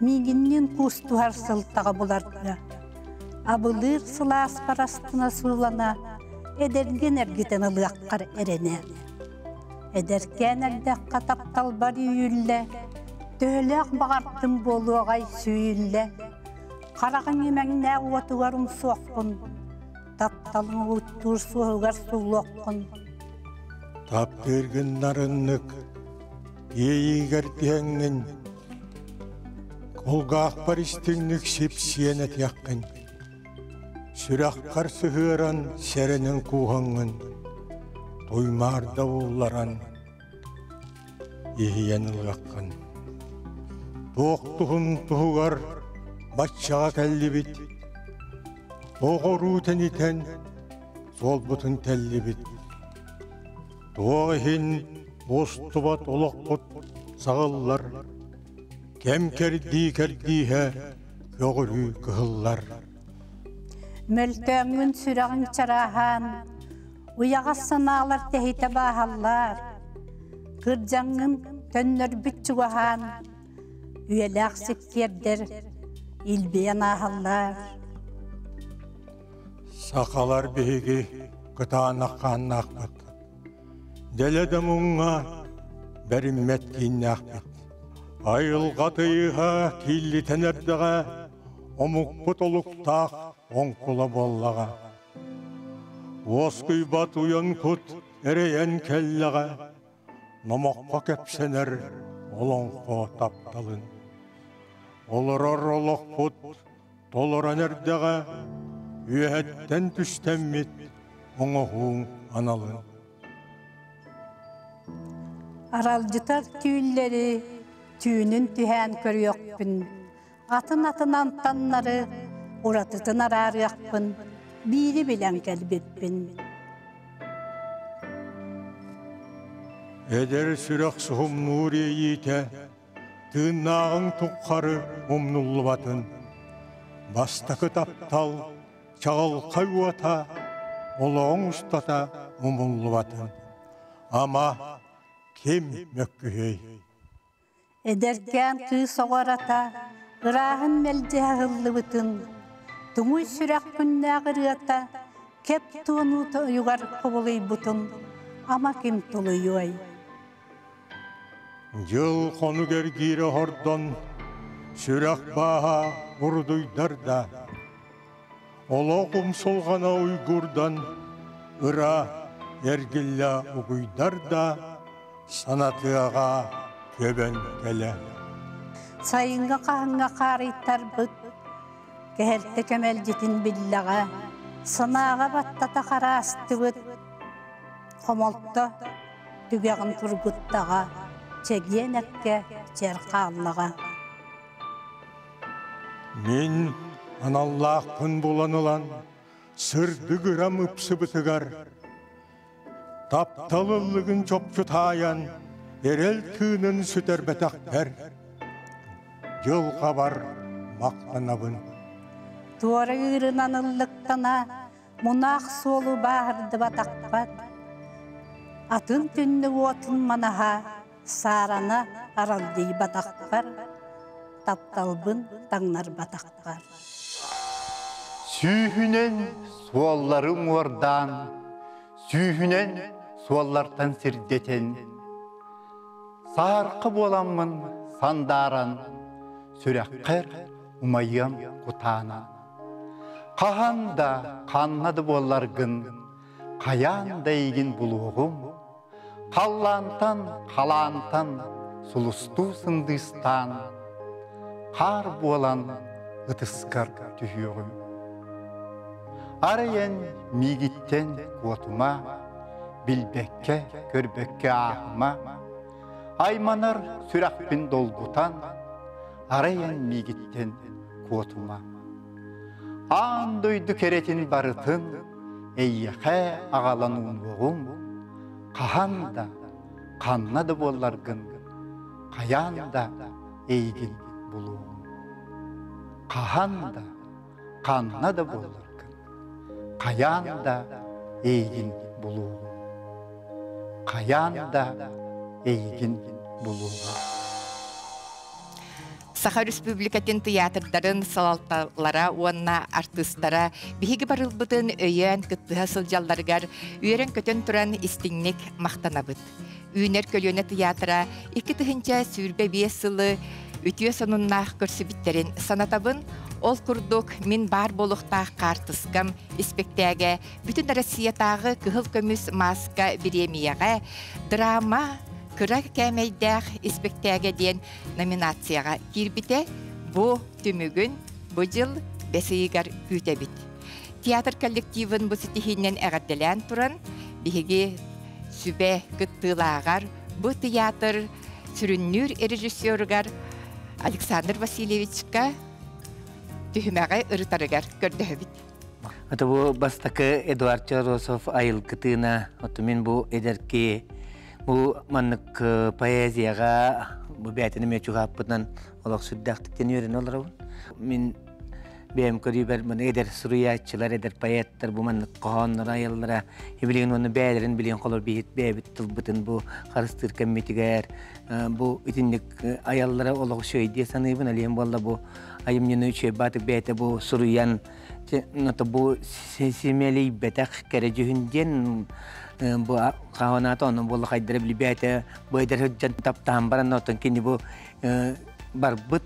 миигинниин куустуһар сылтаҕа буларга. Абылыыр сылааспар астына суулана, эдэргин эргитэн ылыаххар эрэнэ. Эдэркээн эрдэххэ тапталбар үүйүллэ, төһөлөөх баҕартым буолуоҕай сүүйүллэ. Хараҕыҥ имэҥнээх уотугар умсуоххун, тапталыҥ ууттуур суоһугар суулуоххун. Таптыыргын нарыннык, иэйиигэр тиһэҥҥин, кулгаахпар истиҥник сипсиэн этиэххин. Сүрэххэр сыһыаран сэрэнэн кууһаҥҥын, туймаарда уулларан иһийэн ылыаххын. Туох туһун туһугар баччаҕа кэллибит, оҕоруу тэнитэн суолбутун тэллибит. Туох иһин устубат олохпут саҕыллар, кэм кэрдии кэрдииһэ көҕүрүү кыһыллар. Мөлтөөҥҥүн сүрэҕиҥ чарааһаан, уйаҕас санаалар тэһитэ бааһаллар. Кырдьаҥҥын төннөрбүт чугаһаан, үйэлээх сиккиэрдэр илбийэн ааһаллар. Сахалар биһиги кытаанах хааннаахпыт. Дэлэ да муҥҥа бэриммэт кииннээхпит. Айылҕа тыйыһа кииллитэн эрдэҕэ, омукпут олуктаах оҥкула буоллаҕа. Уоскуйбат уйан кут эрэйэн кэллэҕэ, номоххо кэпсэнэр олоҥхо тапталын. Олорор олохпут. Толорон эрдэҕэ үөһэттэн түстэммит оҥоһууҥ аналын. Аралдьытар түүллэри түүнүн түһээн көрүөхпүн, атын-атын антаннары уратытын араарыахпын биири билэн кэлбиппин. Эдэр сүрэх суһумнуур иэйиитэ тыыннааҕыҥ туххары умнуллубатын. Бастакы таптал чаҕылхай уота олоҕуҥ устата умуллубатын. Ама ким мөккүһүөй? Эдэркээн кыыс оҕо ырата ырааһын мэлдьи аһыллыбытын, туҥуй сүрэх күннээх ырыата кэп туонуута уйугар кубулуйбутун ама ким тулуйуой? Дьыл хонук эргиирэ оһордон, сүрэх бааһа урудуйдар да, олох умсулҕана уйгурдан, ыра эргиллэ угуйдар да, санатыаҕа көбөн кэлэ. Сайыҥҥы хаһыҥҥа хаарыйтарбыт, кэһэлтэ кэмэлдьитин биллэҕэ, санааҕа баттата хараастыбыт, хомолто түгэҕин тургуттаҕа, чэгиэн эккэ чэр хааллаҕа. Мин аналлаахпын булан ылан, сырдык ырам ыпсыбытыгар, таптал ыллыгын чопчу таайан, эрэл тыынын сүтэрбэтэхпэр, дьылҕабар махтанабын. Туора ыырынан ыллыктана, мунаах суолу бааһырдыбатахпат, атын түннүк уотун манаһа, саарана аралдьыйбатахпар, тапталбын таҥнарбатахпар. Сүүһүнэн суоллары уҥуордаан, сүүһүнэн суоллартан сирдэтэн, саарка буоламмын сандааран, сүрэххэр умайыам кутаана. Хаһан да, ханна да буолларгын, хайаан да эйигин булуоҕум, халлаантан, халаантан сулустуу сындыыстаан, хаар буолан ытыскар түһүөҕүм. Арай эн миигиттэн куотума, билбэккэ, көрбөккө ааһыма, айманар сүрэхпин долгутан, арай эн миигиттэн куотума. Аан дойду кэрэтин барытын эйиэхэ аҕалан уунуоҕум, хаһан да, ханна да буолларгын, хайаан да эйигин булуоҕум. Хаһан да, ханна да буолларгын, хайаан да эйигин булуоҕум. Хайаан да эйигин булуоҕум. Саха Республикатын тыйаатырдарын салалталара уонна артыыстара биһиги барылбытын өйөөн кыттыһа сылдьалларыгар үөрэн-көтөн туран истиҥник махтанабыт. Үүнэр көлүөнэ тыйаатыра 2025 сылы үтүө сонуннаах көрсүбүттэрин санатабын. Ол курдук мин баар буолуохтаах хаартыскам испэктээгэ бүтүн Россиятааҕы кыһыл көмүс мааска бириэмийэҕэ драма кыра кээмэйдээх испэктээгэ диэн номинацияҕа киирбитэ. Бу түмүгүн бу дьыл бэс ыйыгар күүтэбит. Театр коллективын бу ситиһиинэн эҕэрдэлээн туран, биһиги сүбэ кыттыылааҕар бу театр сүрүннүүр режиссеругар Александр Васильевичка түһүмэҕи ырытарыгар көрдөһөбүт. Это бу бастакы Эдуард Чоросов айылгытыына, оту мин бу эдэрки бу маннык поэзияҕа бу бээтини эмиэ чугаһаппытынан олох сүрдээхтиктэн үөрэнэ олоробун. Мин бэйэм көрүүбэр маны эдэр суруйааччылар, эдэр поэттар бу маннык хоһооннору айаллара билигин уонна бэйэлэрин билигин холор биһит бэйэбит тылбытын бу харыстыыр кэммитигэр бу итинник айаллара олох үчүгэй дии саныыбын. Алиэн буолла бу айымньыны үчүгэй баатык бэйэтэ бу суруйан бу симэлийбэтэх кэрэ дьүһүн диэн бу хаһанаата онон буолла хайдара билбээтэ бу эдэр сылдьан таптаан баран оттон кини бу барбыт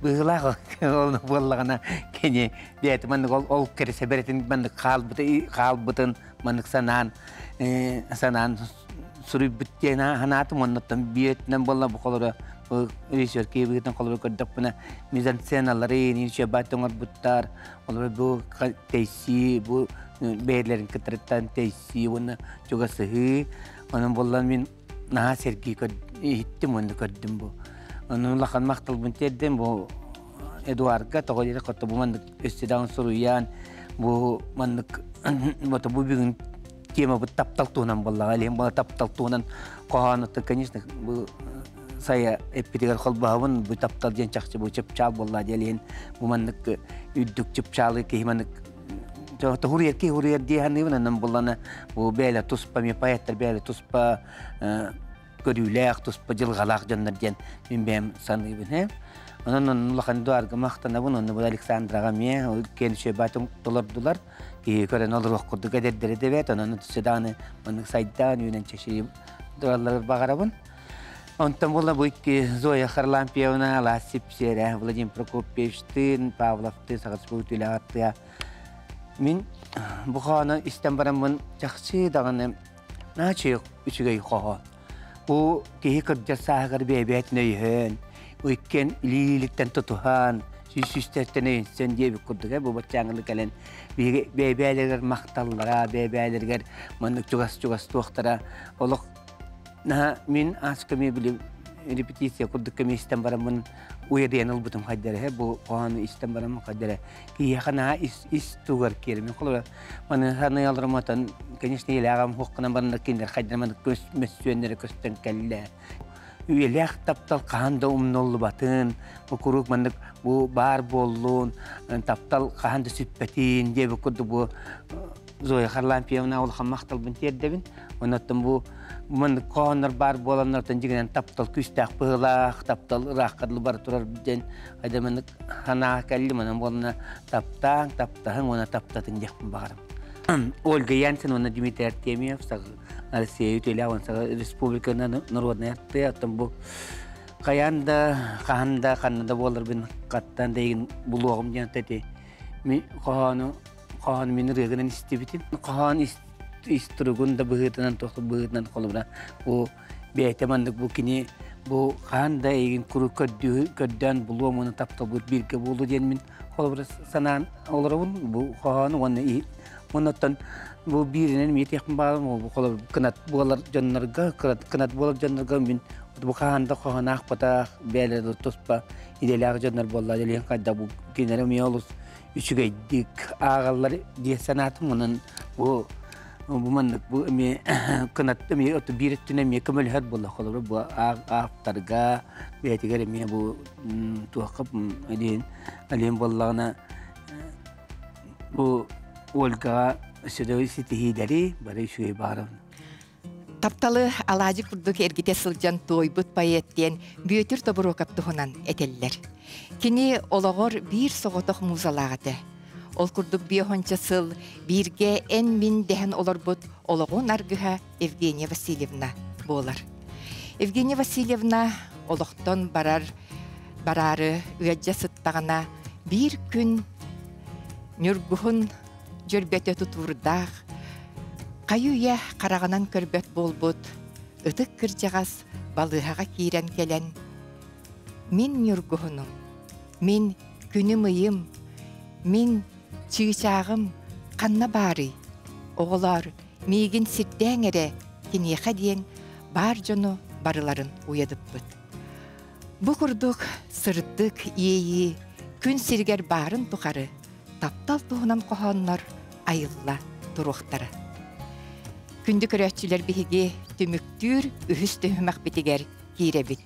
быһыылаах ол буоллаҕына кини бэйэтэ маннык ол ол кэрэ сэбэрэтин маннык хаалбыты хаалбытын маннык санаан санаан суруйбут диэн ханаатым оннуттан биэтинэн буолла бу холоро бу режиссер киһи холоро көрдөхпүнэ мизансценалары ничего оҥорбуттар олоро бу тэйсии бу бэйэлэрин кытарыттан тэйсии уонна чугасыһыы онон буолла мин наһаа сэргии иһиттим уонна көрдүм бу онон улахан махталбын тиэрдим бу Эдуардка тоҕо диэтэ хотто бу маннык өссө даҕаны суруйаан бу маннык вот бу бүгүн темабыт таптал туһунан буоллаҕа илиһин буола таптал туһунан хоһоонуттан конечно бу сайа эппитигэр холбоһобун бу таптал диэн чахчы бу чыпчаал буолла диэн илиһин бу маннык үрдүк чыпчаалы киһи маннык тоһуруйар киһи хуруйар дии саныыбын онон буллана бу бэйэлэ туспа ми поэттар бэйэлэ туспа көрүүлээх, туспа дьылҕалаах дьоннор диэн мин бэйэм саныыбын. Э? Онон онно улахан Эдуарга махтанабын, онно бу Александраҕа эмиэ киэн үчүгэй толордулар. Киһи көрөн олоруох курдук эдэрдэри дэбэт, онон седаны маннык сайдаан үүнэн чэчири туралларыгар баҕарабын. Онтон була бу икки Зоя Харлампьевна, Алаас Сипсиэрэ, Владимир Прокопьевичтыын, Павловтыын саҕаспыт үлэҕэ Мин бу хоһоону истэн бараммын чахчы даҕаны Наачыйык үчүгэй хоһоон. Бу киһи кырдьар сааһыгар бэйэбээтин өйөһөн, иккиэн илии-илииттэн тутуһан, сүүс-сүүстэртэн өйөнсөн диэбит курдук бу баччааҥҥыны кэлэн биһиги бэйэбээлэригэр махталлара, бэйэбээлэригэр маннык чугас-чугас туохтара олох наһаа мин ааска ми били репетиция курдук кэми истэн бараммын уйадыйан ылбытым хайдара бу хоһоону истэн бараммын хайдара киһиэхэ наһаа ис ис тугар киирмин холобура маны саныы олороматан конечно илээҕим хуоххунан бараннар кинилэр хайдара маны көс мөссүөннэрэ көстөн кэллэ үйэлээх таптал хаһан да умнуллубатын бу куруук маннык бу баар буоллун таптал хаһан да сүппэтин диэбит курдук бу Зоя Харлампьевна улахан махталбын тиэрдэбин. Оннуттан бу маннык хоһооннор баар буоланнартан дьигинэн таптал күүстээх быһыылаах, таптал ыраахха дылы бара турар диэн хайда маннык санаа кэллим. Онон буолна таптааҥ, таптаһыҥ уонна таптатын диэхпин баҕарабын. Ольга Янцен уонна Дмитрий Артемьев Россия үтүөлээх уонна республика народнай артыа оттон бу хайаан да хаһан да ханна да буоларбын хаттан да игин булуоҕум диэн эти ми хоһоону хоһоон мин ырыагынан истибитим. Хоһоон ис туругун да быһыытынан туох быһыытынан холобура бу бэйэтэ маннык бу кини бу хаһан да эйигин куруук көрдүү көрдөөн булуом уонна тапталбыт бииргэ буолу диэн мин холобура санаан олоробун бу хоһоону уонна уоннаттан бу бииринэн миэтиэхпин баалым бу холобур кынат буолар дьоннорго кынат буолар дьоннорго мин бу хаһан да хоһоон аахпатах бэйэлэрэ туспа идэлээх дьоннор буолла диэн хайда бу кинилэр эмиэ олус үчүгэйдик ааҕаллар дии санаатым. Онон бу бу маннык бу эмиэ кынат эмиэ оту биир өттүнэн эмиэ көмөлөһөр буолла. Холобура бу ааптарга бэйэтигэр эмиэ бу туохха илиин алиин буоллаҕына бу Ольгаҕа өссө да ситиһиилэри бары үчүгэй баҕарабын. Тапталы алаадьы курдук эргитэ сылдьан туойбут поэт диэн Бүөтүр Тобуруокап туһунан этэллэр. Кини олоҕор биир соҕотох музалаах этэ. Ол курдук биэһонча сыл бииргэ эн-мин дэһэн олорбут олоҕун аргыһа Евгения Васильевна буолар. Евгения Васильевна олохтон барар бараары ыадьа сыттаҕына биир күн Ньургуһун дьөрбөтө тутуурдаах, хайы-үйэ хараҕынан көрбөт буолбут ытык кырдьаҕас балыыһаҕа киирэн кэлэн «Мин ньургуһунум, мин күнүм-ыйым, мин чыычааҕым ханна баарый? Оҕолоор, миигин сирдээҥ эрэ киниэхэ» диэн баар дьону барыларын уйадыппыт. Бу курдук сырдык иэйии күн сиригэр баарын тухары таптал туһунан хоһооннор айылла туруохтара. Күндү көрөөччүлэр биһиги түмүктүүр үһүс түһүмэхпитигэр киирэбит.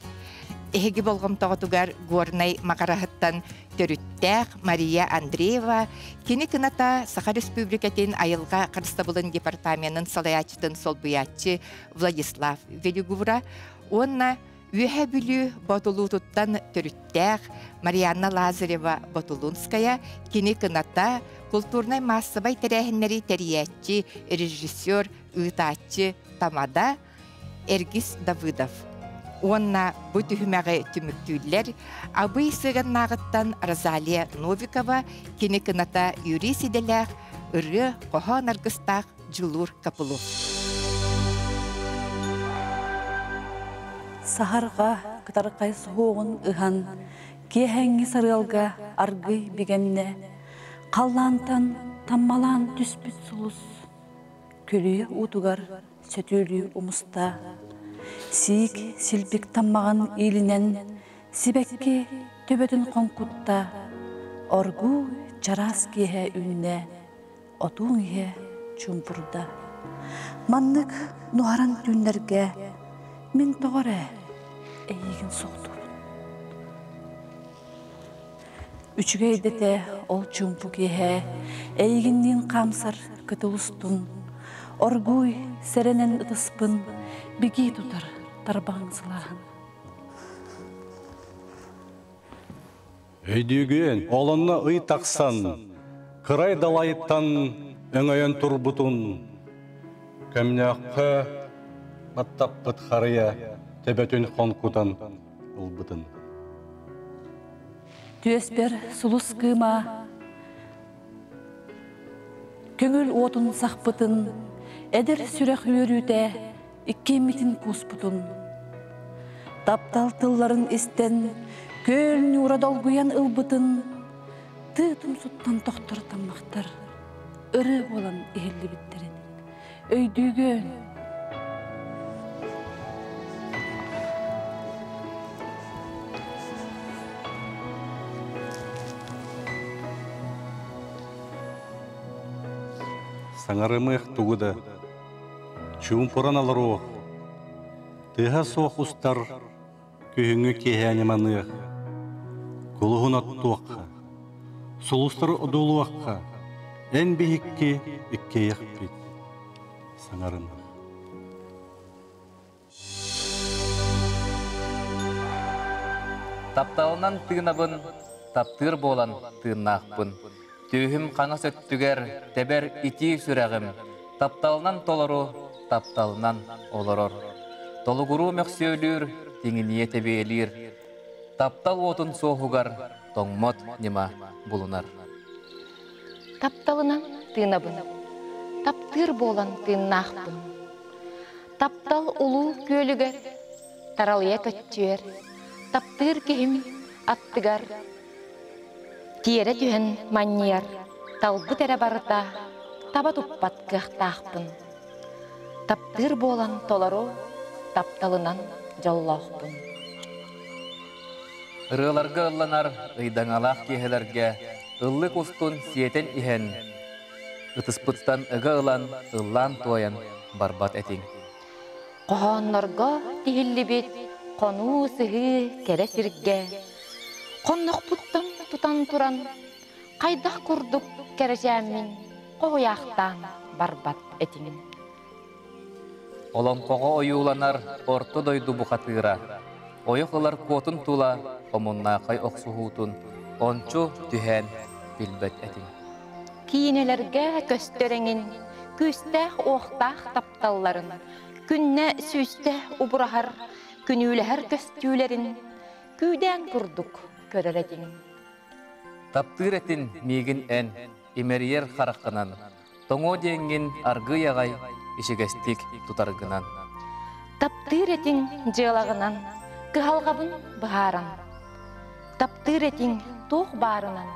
Эһиги болҕомтоҕутугар Горнай Маҕараһыттан төрүттээх Мария Андреева кини кыната Саха Республикатын айылҕа харыстабылын департаменын салайааччытын солбуйааччы Владислав Велигура уонна Үөһээ Бүлүү Ботулуутуттан төрүттээх Марианна Лазарева Ботулунская кини кыната култуурнай-маассабай тэрээһиннэри тэрийээччи, режиссер, ыытааччы Тамада Эргис Давыдов. Уонна бу түһүмэҕи түмүктүүллэр Абый Сыганнааҕыттан Розалия Новикова, кини кыната юрист идэлээх, ырыа, хоһоон аргыстаах Дьулуур Копылов. Саһарҕа кытархай суһуоҕун ыһан, киэһэҥҥи сарыалга аргый бигэннэ, халлаантан таммалаан түспүт сулус күлүө уутугар сөтүөлүү умуста. Сиик силбик таммаҕын иилинэн сибэкки төбөтүн хоҥкутта, оргууй чараас киэһэ үүннэ, отууҥ иһэ чуумпурда. Маннык нуһаран түүннэргэ мин тоҕо эрэ эйиигин суохтуубун. Үчүгэй дэтэ ол чуумпу киэһэ эйигинниин хаамсар кытыл устун, оргууй сэрэнэн ытыспын бигии тутар тарбаҕыҥ сылааһын. Өйдүүгүн, олонно ый тахсан, кырай далайыттан өҥөйөн турбутун, көмнөххө баттаппыт харыйа төбөтүн хонкутан ылбытын. Түөспэр сулус кыыма көҥүл уотун сахпытын, эдэр сүрэх үөрүүтэ иккиэммитин кууспутун. Таптал тылларын истэн, күөл ньуура долгуйан ылбытын, тыы тумсуттан тохтор таммахтар ырыа буолан иһиллибиттэрин өйдүүгүн. Саҥарымыах тугу да Чуумпуран олоруох, тыаһа суох устар күһүҥҥү киэһээни маныах, кулуһун оттуохха, сулустары одуулуохха, эн биһикки иккиэйэхпит, саҥарымах. Тапталынан тыынабын, таптыыр буолан тыыннаахпын. Түөһүм хаҥас өттүгэр тэбэр итии сүрэҕим, тапталынан толору, тапталынан олорор. Толугуруу мөхсүөлүүр, тиҥиниэ тэбиэлиир. Таптал уотун суоһугар тоҥмот ньыма булунар. Тапталынан тыынабын, таптыыр буолан тыыннаахпын. Таптал улуу күөлүгэр таралыйа көччүөр, таптыыр киһим аттыгар тиэрэ түһэн манньыйар, талбыт эрэ барыта таба туппат кыахтаахпын. Таптыыр буолан толору тапталынан дьоллоохпун. Ырыаларга ылланар ыйдаҥалаах киэһэлэргэ ыллык устун сиэтэн иһэн, ытыспыттан ыга ылан ыллаан-туойан барбат этиҥ. Хоһооннорго тиһиллибит хонуу сыһыы кэрэ сиргэ хоннохпуттан тутан туран хайдах курдук кэрэчээммин хоһуйаахтаан барбат этиҥ. Олоҥхоҕо ойууланар орто дойду бухатыыра, ойох ылар куотун тула омуннаахай охсуһуутун ончу түһээн билбэт этиҥ. Киинэлэргэ көстөр эҥин күүстээх-уохтаах тапталларын, күннэ сүүстэ убураһар, күнүүлэһэр көстүүлэрин күүдээн курдук көрөр этиҥ. Таптыыр этин миигин эн, имэрийэр хараххынан, тоҥуо диэҥҥин аргыый аҕай ичигэстик тутаргынан. Таптыыр этиҥ дьыалаҕынан, кыһалҕабын быһааран. Таптыыр этиҥ туох баарынан,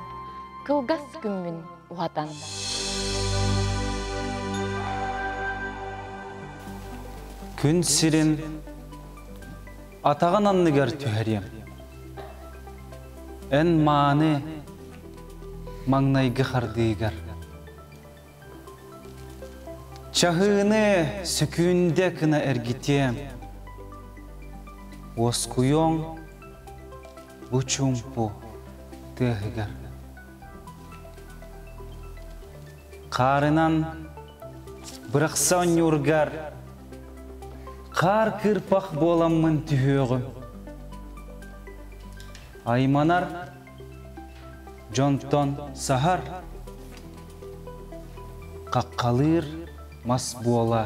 кылгас күммүн уһатан. Күн сирин атаҕын анныгар түһэриэм. Эн мааны маҥнайгы хардыыгар. Чаһыыны сөкүүндэ гына эргитиэм. Уоскуйуоҥ бу чуумпу тыаһыгар. Хаарынан бырахса оонньуургар хаар кыырпах буоламмын түһүөҕүм. Айманар дьонтон саһар, хаххалыыр мас буола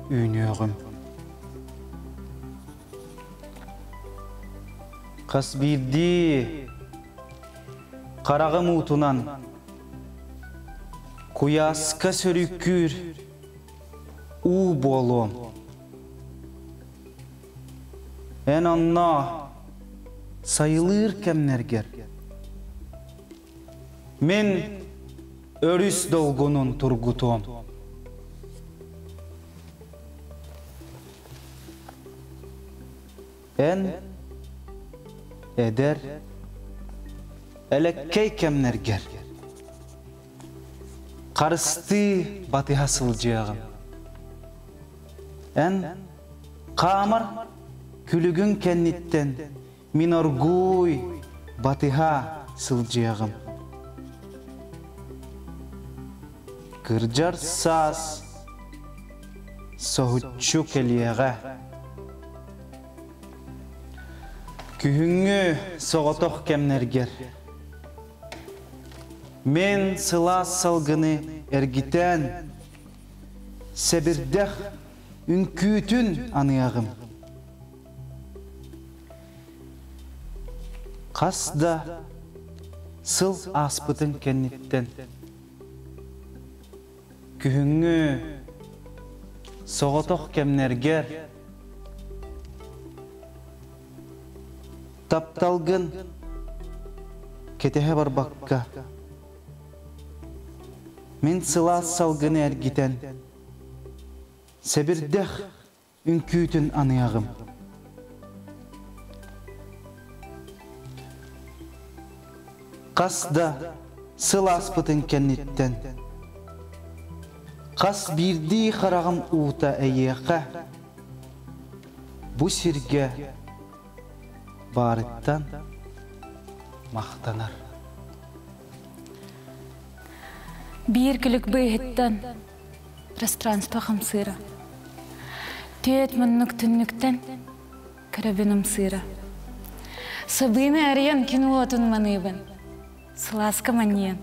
үүнүөҕүм. Хас биирдии хараҕым уутунан куйааска сөрүккүүр уу буолуом. Эн онно сайылыыр кэмнэргэр Мин өрүс долгунун тургутуом. Эн эдэр элэккэй кэмнэргэр харыстыы батыһа сылдьыаҕым. Эн хаамар күлүгүҥ кэнниттэн мин оргууй батыһа сылдьыаҕым. Кырдьар саас соһуччу кэлиэҕэ. Күһүҥҥү соҕотох кэмнэргэр Мин сылаас салгыны эргитэн, сэбирдэх үҥкүүтүн аныаҕым. Хас да сыл ааспытын кэнниттэн күһүҥҥү соҕотох кэмнэргэр тапталгын кэтэһэ барбакка мин сылаас салгыны эргитэн сэбирдэх үҥкүүтүн аныаҕым. Хас да сыл ааспытын кэнниттэн хас биирдии хараҕым уута эйиэхэ бу сиргэ баарыттан махтанар. Биир күлүк быыһыттан пространство хамсыыра. Түөт муннук түннүктэн көрөбүн ымсыыра. Сабыыны арыйан күн уотун маныыбын, сылааска манньыйан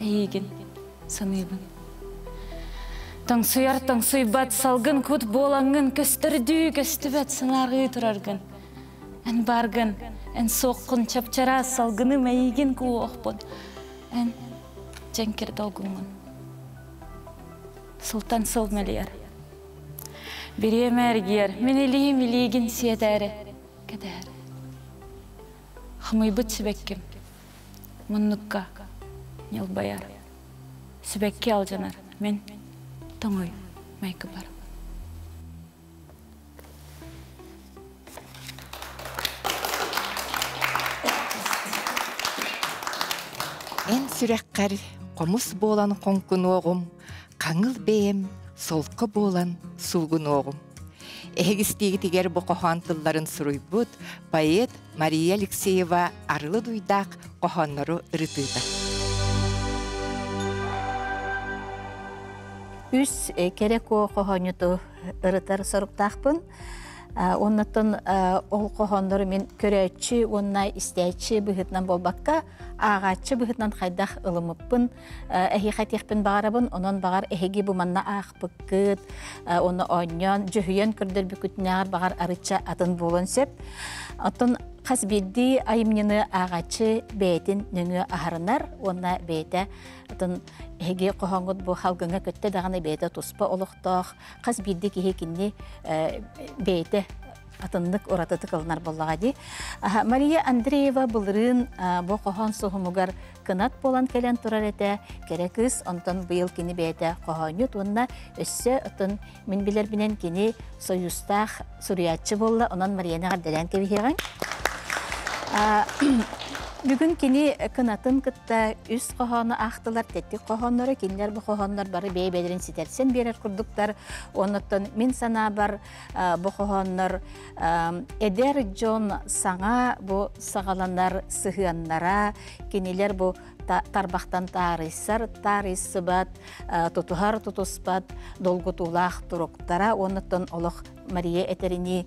эйиигин саныыбын. Тоҥсуйар тоҥсуйбат салгын кут буолаҥҥын көстөрдүү көстүбэт санаарҕыы тураргын. Эн бааргын, эн суоххун чапчараас салгыным эйиигин кууһуохпун. Эн дьэҥкир долгуҥҥун. Сылтан сыл мэлийэр. Бириэмэ эргийэр, мин илиим илиигин сиэтээри кэтэһэр. Хомуйбут сибэкким муннукка ньылбайар. Сибэкки алдьанар, мин тоҥуй майгыбар. Эн сүрэххэр хомус буолан хоҥкунуоҕум, хаҥыл бэйэм солко буолан суугунуоҕум. Эһигистиигитигэр бу хоһоон тылларын суруйбут поэт Мария Алексеева арылы дуйдаах хоһооннору ырытыыта. Үс кэрэ куо хоһоонньуту ырытар соруктаахпын. Оннуттан ол хоһооннору мин көрөөччү уонна истээччи быһыытынан буолбакка, ааҕааччы быһыытынан хайдах ылыммыппын эһиэхэ этиэхпин баҕарабын. Онон баҕар эһиги бу манна аахпыккыт, уонна оонньоон, дьүһүйэн көрдөрбүккүтүнээҕэр баҕар арычча атын буолуон сөп. Оттон хас биирдии айымньыны ааҕааччы бэйэтин нөҥүө аһарынар уонна бэйэтэ Атын эһиги хоһооҥҥут бу халгыҥҥа көттө даҕаны бэйэтэ туспа олохтоох, хас биирдии киһи кинини бэйэтэ атыннык уратытык ылынар буоллаҕа дии. Мария Андреева былырыын бу хоһоон суһумугар кынат буолан кэлэн турар этэ, кэрэ кыыс, онтон быйыл кини бэйэтэ хоһоонньут уонна өссө отон мин билэрбинэн кини союзтаах суруйааччы буолла, онон Марияны эҕэрдэлээн кэбиһиэҕиҥ. Бүгүн кини кынатын кытта үс хоһоону аахтылар, тэттик хоһооннору, кинилэр бу хоһооннор бары бэйэ-бэйэлэрин ситэрсэн биэрэр курдуктар. Оннуттан мин санаабар бу хоһооннор эдэр дьон саҥа бу саҕаланар сыһыаннара, кинилэр бу тарбахтан таарыйсар, таарыйсыбат, тутуһар, тутуспат долгутуулаах туруктара уоннаттан олох Мария этэринии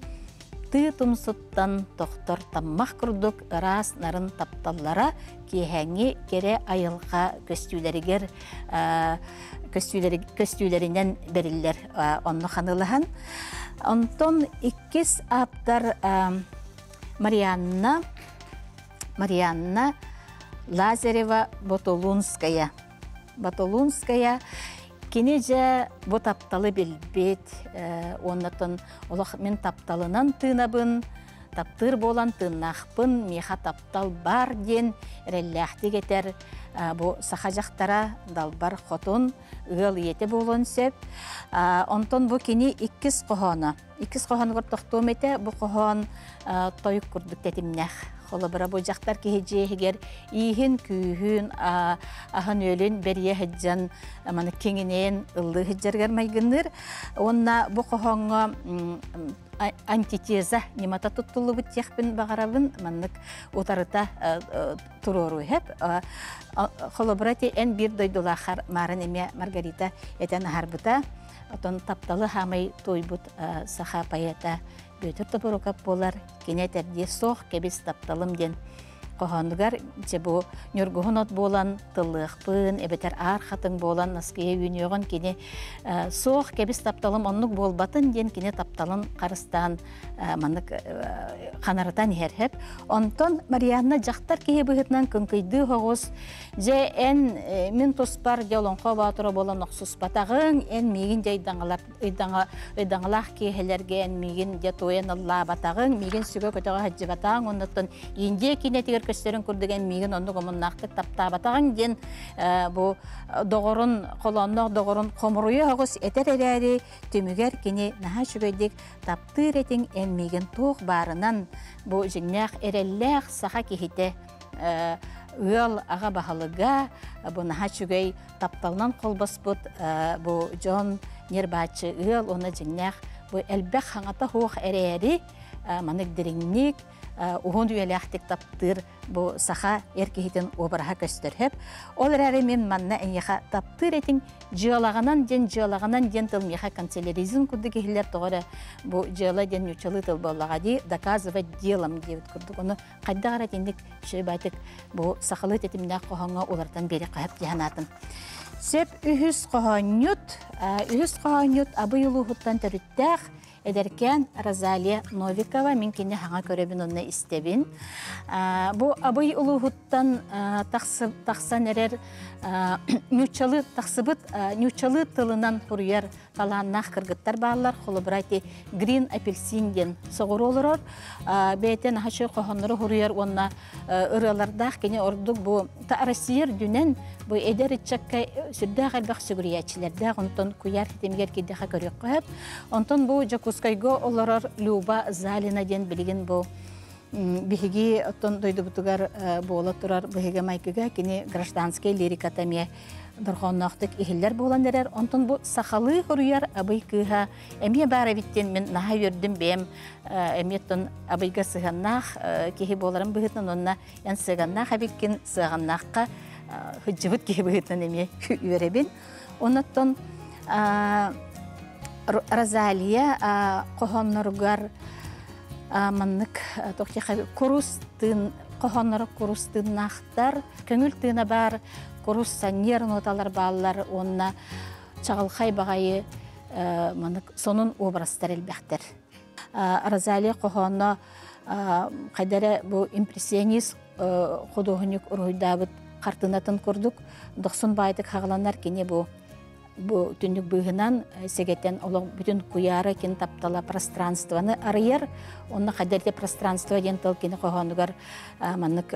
тыы тумсуттан тохтор таммах курдук ыраас нарын тапталлара киэһээҥҥи кэрэ айылҕа көстүүлэригэр көстүүлэринэн бэриллэр онно ханылаһан онтон иккис ааптар Марианна Марианна Лазарева Ботулунская Ботулунская. Кини дьэ бу тапталы билбит, уоннатон олох мин тапталынан тыынабын, таптыыр буолан тыыннаахпын, миэхэ таптал бар диэн эрэллээхтик этэр бу саха дьахтара Далбар Хотун ыал ийэтэ буолуон сөп. Онтон бу кини иккис хоһооно. Иккис хоһоонугар тохтуом этэ, бу хоһоон тойук курдук тэтимнээх. Холобура бу дьахтар киһи дьиэһигэр ииһин, күүһүн, аһын-үөлүн бэрийэ сылдьан маны киҥинээн ыллыы сылдьарыгар майгынныыр. Уонна бу хоһооҥҥо антитеза ньымата туттуллубут диэхпин баҕарабын. Маннык утарыта туруоруу иһэп. Холобура ти эн биир дойдулаахар Маарын эмиэ Маргарита этэн аһарбыта. Отон тапталы хаамай туойбут саха поэта Бүөтүр Тобурукап буолар. Кини этэрдии суох кэбис тапталым диэн хоһоонугар дьэ бу ньургуһун от буолан тыллыахпын эбэтэр аар хатыҥ буолан наскыйа үүнүөҕүн кини суох кэбис тапталым оннук буолбатын диэн кини тапталын харыстаан маннык ханарытан иһэр хэп онтон Марианна дьахтар киһи быһыытынан кыҥкыйдыы соҕус дьэ эн мин туспар дьэ олоҥхо боотура буолан охсуспатаҕыҥ эн миигин дьэ ыйдаҥалаах киэһэлэргэ эн миигин дьэ туойан ыллаабатаҕыҥ, миигин сүгэ көтөҕө сылдьыбатаҕыҥ, оннуттан Индия киинэтигэр көстөрүн курдук эн миигин оннук омуннаахтык таптаабатаҕыҥ диэн бу доҕорун, холоонноох доҕорун хомуруйа оҕус этэр эрээри, түмүгэр кини наһаа үчүгэйдик таптыыр этиҥ эн миигин туох баарынан бу дьиҥнээх эрэллээх саха киһитэ ыал аҕа баһылыга бу наһаа үчүгэй тапталынан холбоспут бу дьон ньирбааччы ыал уонна дьиҥнээх бу элбэх хаҥата суох эрээри манык дириҥник уһун үйэлээхтик таптыыр бу саха эр киһитин уобараһа көстөр сөп. Ол эрээри мин манна эйиэхэ таптыыр этиҥ дьыалаҕынан диэн дьыалаҕынан диэн тыл миэхэ канцеляризм курдук иһиллэр тоҕо эрэ бу дьыала диэн нууччалыы тыл буоллаҕа дии доказывать делом диэбит курдук ону хайдах эрэ итинник үчүгэй бу сахалыы тэтимнээх хоһооҥҥо уларытан биэриэххэ сөп дии санаатым. Сөп үһүс хоһоонньут, үһүс хоһоонньут Абый улууһуттан төрүттээх эдэркээн Розалия Новикова мин кини хаҥа көрөбүн онно истэбин. Бу Абый улууһуттан тахсан эрэр ньууччалыы тахсыбыт ньууччалыы тылынан суруйар талааннаах кыргыттар бааллар. Холобура ити Green Апельсин диэн соҕуруу олорор. Бэйэтэ наһаа үчүгэй хоһооннору суруйар уонна ырыалардаах кини ордук бу Россия үрдүнэн бу эдэр ыччакка сүрдээх элбэх сүгүрүйээччилэрдээх. Онтон куйаар ситимигэр киирдэхэ көрүөххэ сөп. Онтон бу Дьокуускайга олорор Люба Залина диэн билигин бу биһиги оттон дойдубутугар буола турар быһыыга майгыга кини гражданскай лириката эмиэ дорҕоонноохтук иһиллэр буолан эрэр. Онтон бу сахалыы хоруйар Абый кыыһа эмиэ баар эбит диэн мин наһаа үөрдүм бэйэм эмиэ оттон Абыйга сыһыаннаах киһи буоларым быһыытынан уонна эн сыаганнаах эбиккин сыаганнаахха сылдьыбыт киһи быһыытынан эмиэ үөрэбин. Оннуттан Розалия хоһоонноругар маннык курус тыын хоһоонноро курус тыыннаахтар көҥүл тыына баар курус санньыар ноталар бааллар уонна чаҕылхай баҕайы маннык сонун образтар элбэхтэр. Розалия хоһооно хайда эрэ бу импрессионист худуоһунньук уруһуйдаабыт хартыынатын курдук дохсун баайдык хаҕаланар кини бу бу түннүк быыһынан сэгэтэн олох бүтүн куйаара кин таптала пространствоны арыйар онно хайда пространство диэн тыл кини хоһоонугар маннык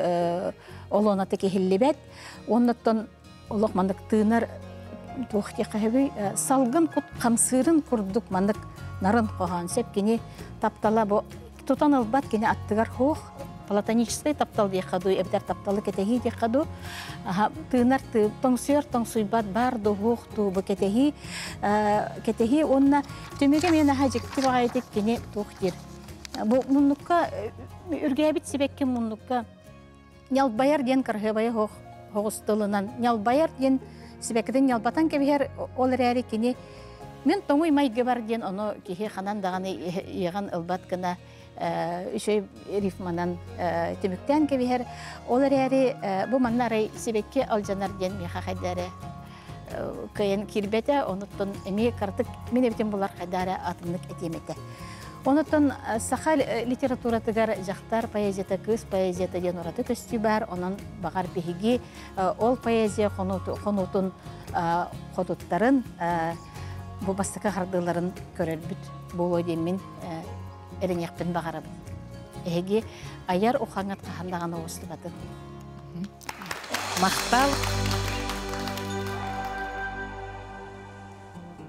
олуонатык иһиллибэт оннуттан олох маннык тыынар туох диэххэ салгын кут хамсыырын курдук маннык нарын хоһоон сөп кини таптала бу тутан ылбат кини аттыгар хуох платоническай таптал диэххэ дуу эбэтэр тапталы кэтэһии диэххэ дуу тыынар тоҥсуйар тоҥсуйбат баар дуу хуох дуу бу кэтэһии кэтэһии уонна түмүгэ мин аха дьикти баҕайытык кини туох диир бу муннукка үргээбит сибэкки муннукка ньалбайар диэн кыраһыабайа суох соҕус тылынан ньалбайар диэн сибэккитин ньалбатан кэбиһэр ол эрээри кини мин тоҥуй майгыбар диэн ону киһи ханан даҕаны иэҕэн ылбат гына үчүгэй рифманан түмүктээн кэбиһэр ол эрээри бу манна арай сибэкки алдьанар диэн миэхэ хайда эрэ кыайан киирбэтэ онуттан эмиэ кыратык мин эбитим булар хайда эрэ атыннык этиэм этэ Онотон саха литературатыгар дьахтар поэзията, кыыс поэзията диэн ураты көстүү баар. Онон баҕар биһиги ол поэзия хонуутун хотуттарын бу бастакы хардыыларын көрөрбүт буолуо диэммин эрэниэхпин баҕарабын. Эһиги айар ухаҥҥыт хаһан даҕаны оҕустубатын. Махтал!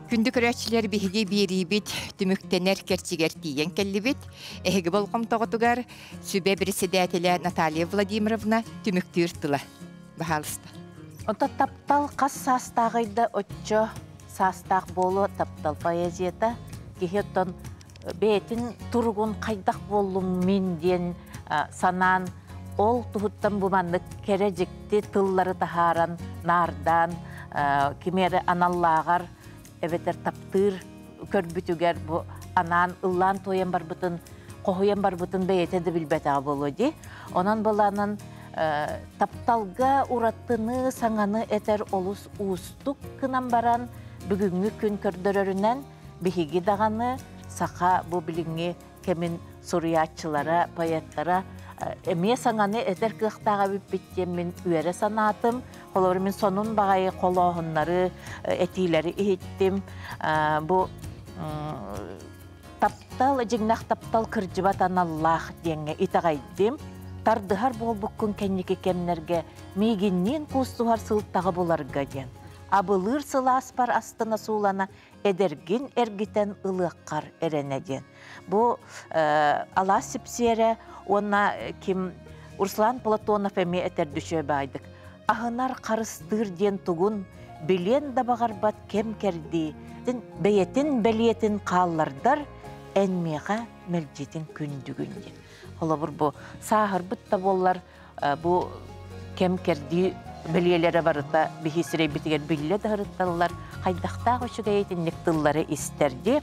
Күндү көрөөччүлэр биһиги биэриибит түмүктэнэр кэрчигэр тиийэн кэллибит. Эһиги болҕомтоҕутугар сүбэ председателэ Наталья Владимировна түмүктүүр тыла. Баһаалыста. Онто таптал хас саастааҕый да оччо саастаах буолуо таптал поэзията киһи оттон бэйэтин туругун хайдах буоллум мин диэн санаан ол туһуттан бу маннык кэрэ дьикти тыллары таһааран наардаан кими эрэ аналлааҕар эбэтэр таптыыр көрбүтүгэр бу анаан ыллаан туойан барбытын хоһуйан барбытын бэйэтэ да билбэтэҕэ буолуо дии. Онон былаанан тапталга ураттыны саҥаны этэр олус уустук гынан баран бүгүҥҥү күн көрдөрөрүнэн биһиги даҕаны саха бу билиҥҥи кэмин суруйааччылара, поэттара эмиэ саҥаны этэр кыахтаах эбиппит диэн мин үөрэ санаатым. Холобур, мин сонун баҕайы холооһуннары, этиилэри иһиттим. Бу таптал, дьиҥнэх таптал кырдьыбат аналлаах диэҥҥэ итэҕэйдим. Тардыһар буолбуккун кэнники кэмнэргэ миигинниин куустуһар сылтаҕы буларга диэн. Абылыыр сылааспар астына суулана эдэргин эргитэн ылыаххар эрэнэ диэн. Бу алаас сипсиэрэ уонна ким Руслан Платонов эмиэ этэрдүчүө баайдык. Аһынар харыстыыр диэн тугун билиэн да баҕарбат кэм кэрдии, бэйэтин бэлиэтин хааллардар эн миэхэ мэлдьитин күндүгүн диэн. Холобур бу сааһырбыт да буоллар бу кэм кэрдии бэлиэлэрэ барыта биһи сирэйбитигэр биллэ да ырытталлар хайдахтаах үчүгэй итинник тыллары истэрди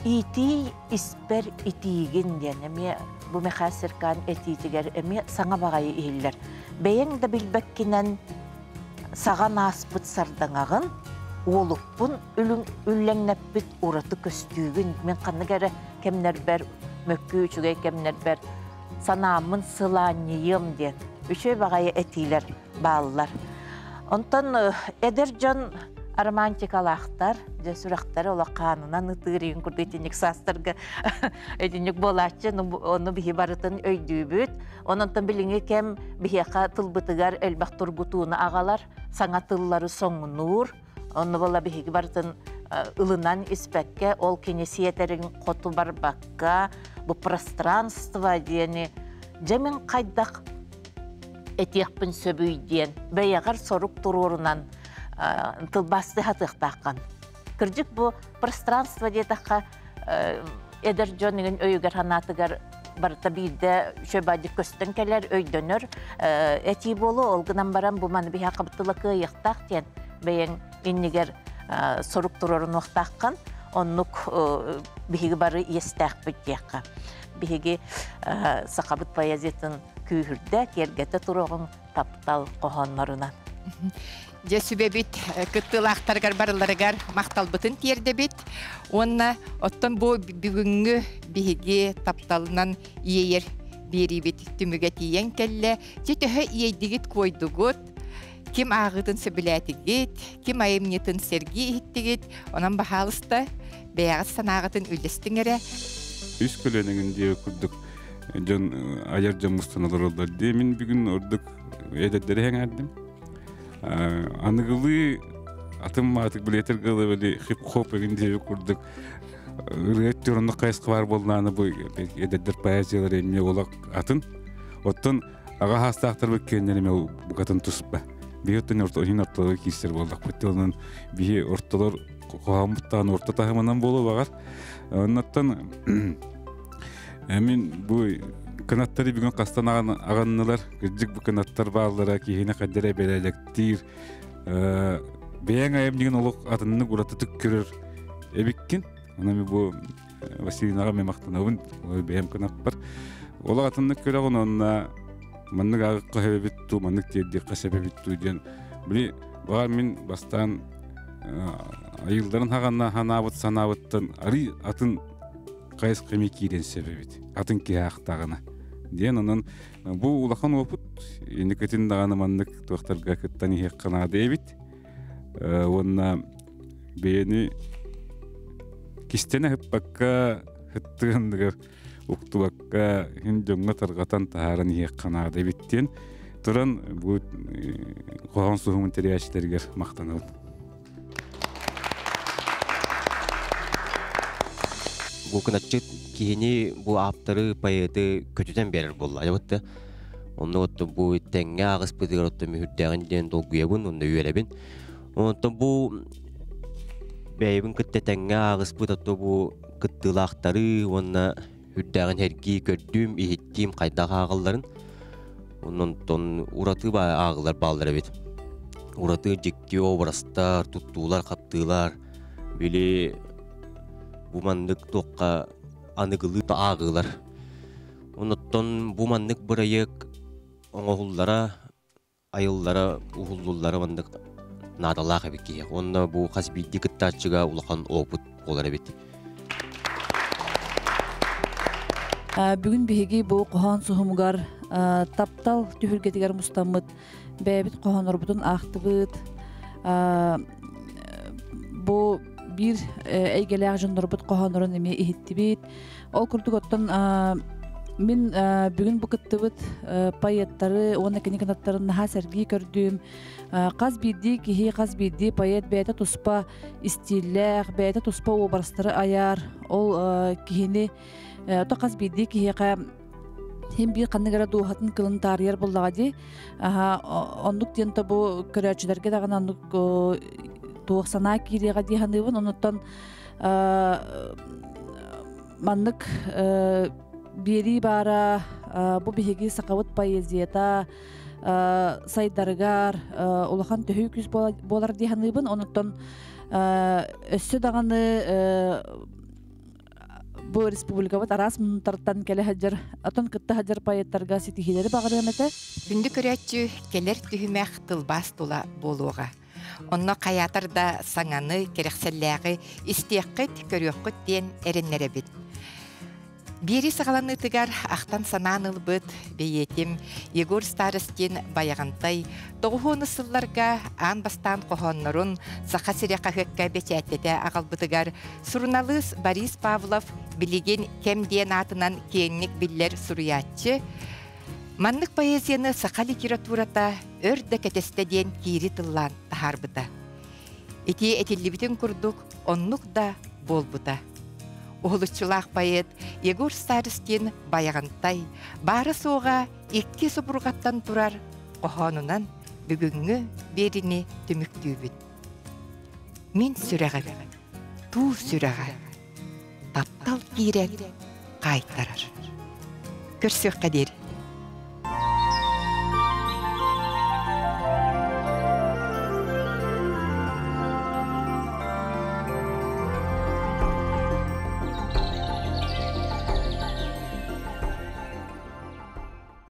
иитии испэр итиигин диэн эмиэ бу Михаил Серкан этиитигэр эмиэ саҥа баҕайы иһиллэр бэйэҥ да билбэккинэн саҕан ааспыт сардаҥаҕын уолукпун үллэҥнэппит ураты көстүүгүн мин ханнык эрэ кэмнэрбэр мөккү үчүгэй кэмнэрбэр санааммын сылаанньыйыам диэн үчүгэй баҕайы этиилэр бааллар. Онтон эдэр дьон романтикалаахтар, дьэ сүрэхтэрэ олох хаанынан ытыыр игин курдук итинник саастарга итинник буолааччы, ону биһи барытын өйдүүбүт. Онон билиҥҥи кэм биһиэхэ тылбытыгар элбэх тургутууну аҕалар, саҥа тыллары соҥнуур. Онно буола биһиги барытын ылынан испэккэ, ол кини сиэтэрин хоту барбакка, бу пространство диэни дьэ мин хайдах этиэхпин сөбүй диэн бэйэҕэр сорук туруорунан тылбаастыы сатыахтааххын. Кырдьык бу пространство диэтэххэ эдэр дьон игин өйүгэр санаатыгар барыта биирдэ үчүгэй көстөн кэлэр, өйдөнөр этии буолуо. Ол гынан баран бу маны биһиэхэ тыла кыайыахтаах диэн бэйэҥ иннигэр сорук туруорунуохтааххын. Оннук биһиги бары иэстээхпит диэххэ. Биһиги сахабыт поэзиятын күүһүрдэ, киэргэтэ туруоҕуҥ таптал хоһооннорунан. Дьэ сүбэбит кыттыылаахтарыгар барыларыгар махталбытын тиэрдэбит. Уонна оттон бу бүгүҥҥү биһиги тапталынан иэйэр биэриибит түмүгэ тиийэн кэллэ. Дьэ төһө иэйдигит куойдугут, ким ааҕыытын сөбүлээтигит, ким айымньытын сэргии иһиттигит, онон баһаалыста бэйэҕит санааҕытын үллэстиҥ эрэ. Үс көлүөнэҥин диэбит курдук дьон айар дьон мустан олороллор дии. Мин бүгүн ордук эдэрдэри сэҥээрдим. Аныгылыы атын маатык билиэтер гылы били хип-хоп эгин диэби курдук ырыа өттүгэр хайысха баар буоллаҕына бу эдэрдэр поэзиялара эмиэ олох атын. Оттон аҕа хаастаахтарбыт киэннэр эмиэ букатын туспа. Биһи оттон иһин ортолорго киирсэр буоллахпыт. Онон биһи ортолор хоһооммуттаан орто таһымынан буолуо баҕар. Оннуттан Мин бу кынаттары бүгүн хастан аҕыннылар. Кырдьык бу кынаттар бааллара киһини хайдара бэрээдэктиир. Бэйэҥ айымньыгын олох атыннык уратытык көрөр эбиккин. Онон бу Василинаҕа мен махтанабын. Бэйэм кынаппар. Олох атыннык көрөҕүн онно маннык ааҕыкка сөбөбүт туу, маннык тиэрдиэххэ сөбөбүт туу диэн. Били баҕар мин бастаан айылларын хаҕанна ханаабыт санаабыттан арый атын хайысха эмиэ киирэн сөп эбит атын киһи аахтаҕына диэн онон бу улахан уопут инникитин даҕаны маннык туохтарга кыттан иһиэххэ наада эбит. Уонна бэйэни кистэнэ ыппакка ыттыгындыгар уктубакка хин дьоҥҥо тарҕатан таһааран иһиэххэ наада эбит диэн туран бу хоһоон суһумун тэрийээччилэригэр махтанабын. Бу кынатчыт киһини бу ааптары поэты көтүтэн биэрэр буолла. Айабытта онно отто бу тэҥҥэ ааҕыспытыгар отто мүһүрдээҕин диэн долгуйабын онно үөрэбин. Онтон бу бэйэбин кытта тэҥҥэ ааҕыспыт отто бу кыттыылаахтары уонна үрдээҕин эргии көрдүүм, иһиттиим хайдах ааҕалларын. Онтон ураты ааҕылар бааллар эбит. Ураты дьикти образтар, туттуулар, хаптыылар. Били бу маннык туохха аныгылыы ааҕыылар. Онуттан бу маннык бырайыак оҥоһуллара айыллара уһуллуллара маннык наадалаах эбит киһи. Уонна бу хас биирдии кыттааччыга улахан опыт буолар эбит. Бүгүн биһиги бу хоһоон суһумугар таптал түһүлгэтигэр мустаммыт бэйэбит хоһооннорбутун аахтыбыт. Бу биир эйгэлээх дьоннорбут хоһооннорун эмиэ иһиттибит. Ол курдук оттон мин бүгүн бу кыттыбыт поэттары уонна кини кынаттарын наһаа сэргии көрдүм. Хас биирдии киһи, хас биирдии поэт бэйэтэ туспа истииллээх, бэйэтэ туспа уобарастары айар. Ол киһини то хас биирдии киһиэхэ хим биир ханнык эрэ дууһатын кылын таарыйар буоллаҕа дии. Оннук диэн то бу көрөөччүлэргэ даҕаны оннук туох санаа киириэҕэ дии саныыбын. Онуттан маннык биэрии баара бу биһиги сахабыт поэзията сайдарыгар улахан төһүү күүс буолар дии саныыбын. Онуттан өссө даҕаны бу республикабыт араас муннуктартан кэлэ сылдьар, отон кытта сылдьар поэттарга ситиһиилэри баҕарыам этэ. Күндү көрөөччү, кэлэр түһүмэх тылбаас тула буолуоҕа. Онно хайаатар да саҥаны, кэрэхсэллээҕи истиэххит, көрүөххүт диэн эрэннэрэбит. Биэри саҕаланыытыгар ахтан санаан ылбыт бэйиэтим Егор Старостин Байаҕантай тоҕуһуону сылларга аан бастаан хоһооннорун Саха сирэ хаһыакка бэчээттэтэ аҕалбытыгар суруналыыс Борис Павлов билигин Кэм диэн аатынан киэҥник биллэр суруйааччы Маннык поэзияны саха литературата өр да кэтэстэ диэн киири тыллаан таһаарбыта. Ити этиллибитин курдук оннук да буолбута. Уһулуччулаах поэт Егор Старостин Байаҕантай баара-суоҕа икки субурҕаттан турар хоһоонунан бүгүҥҥү биэрини түмүктүүбүт. Мин сүрэҕим, туу сүрэҕэ, таптал киирэн хаайтарар. Көрсүөххэ диэри.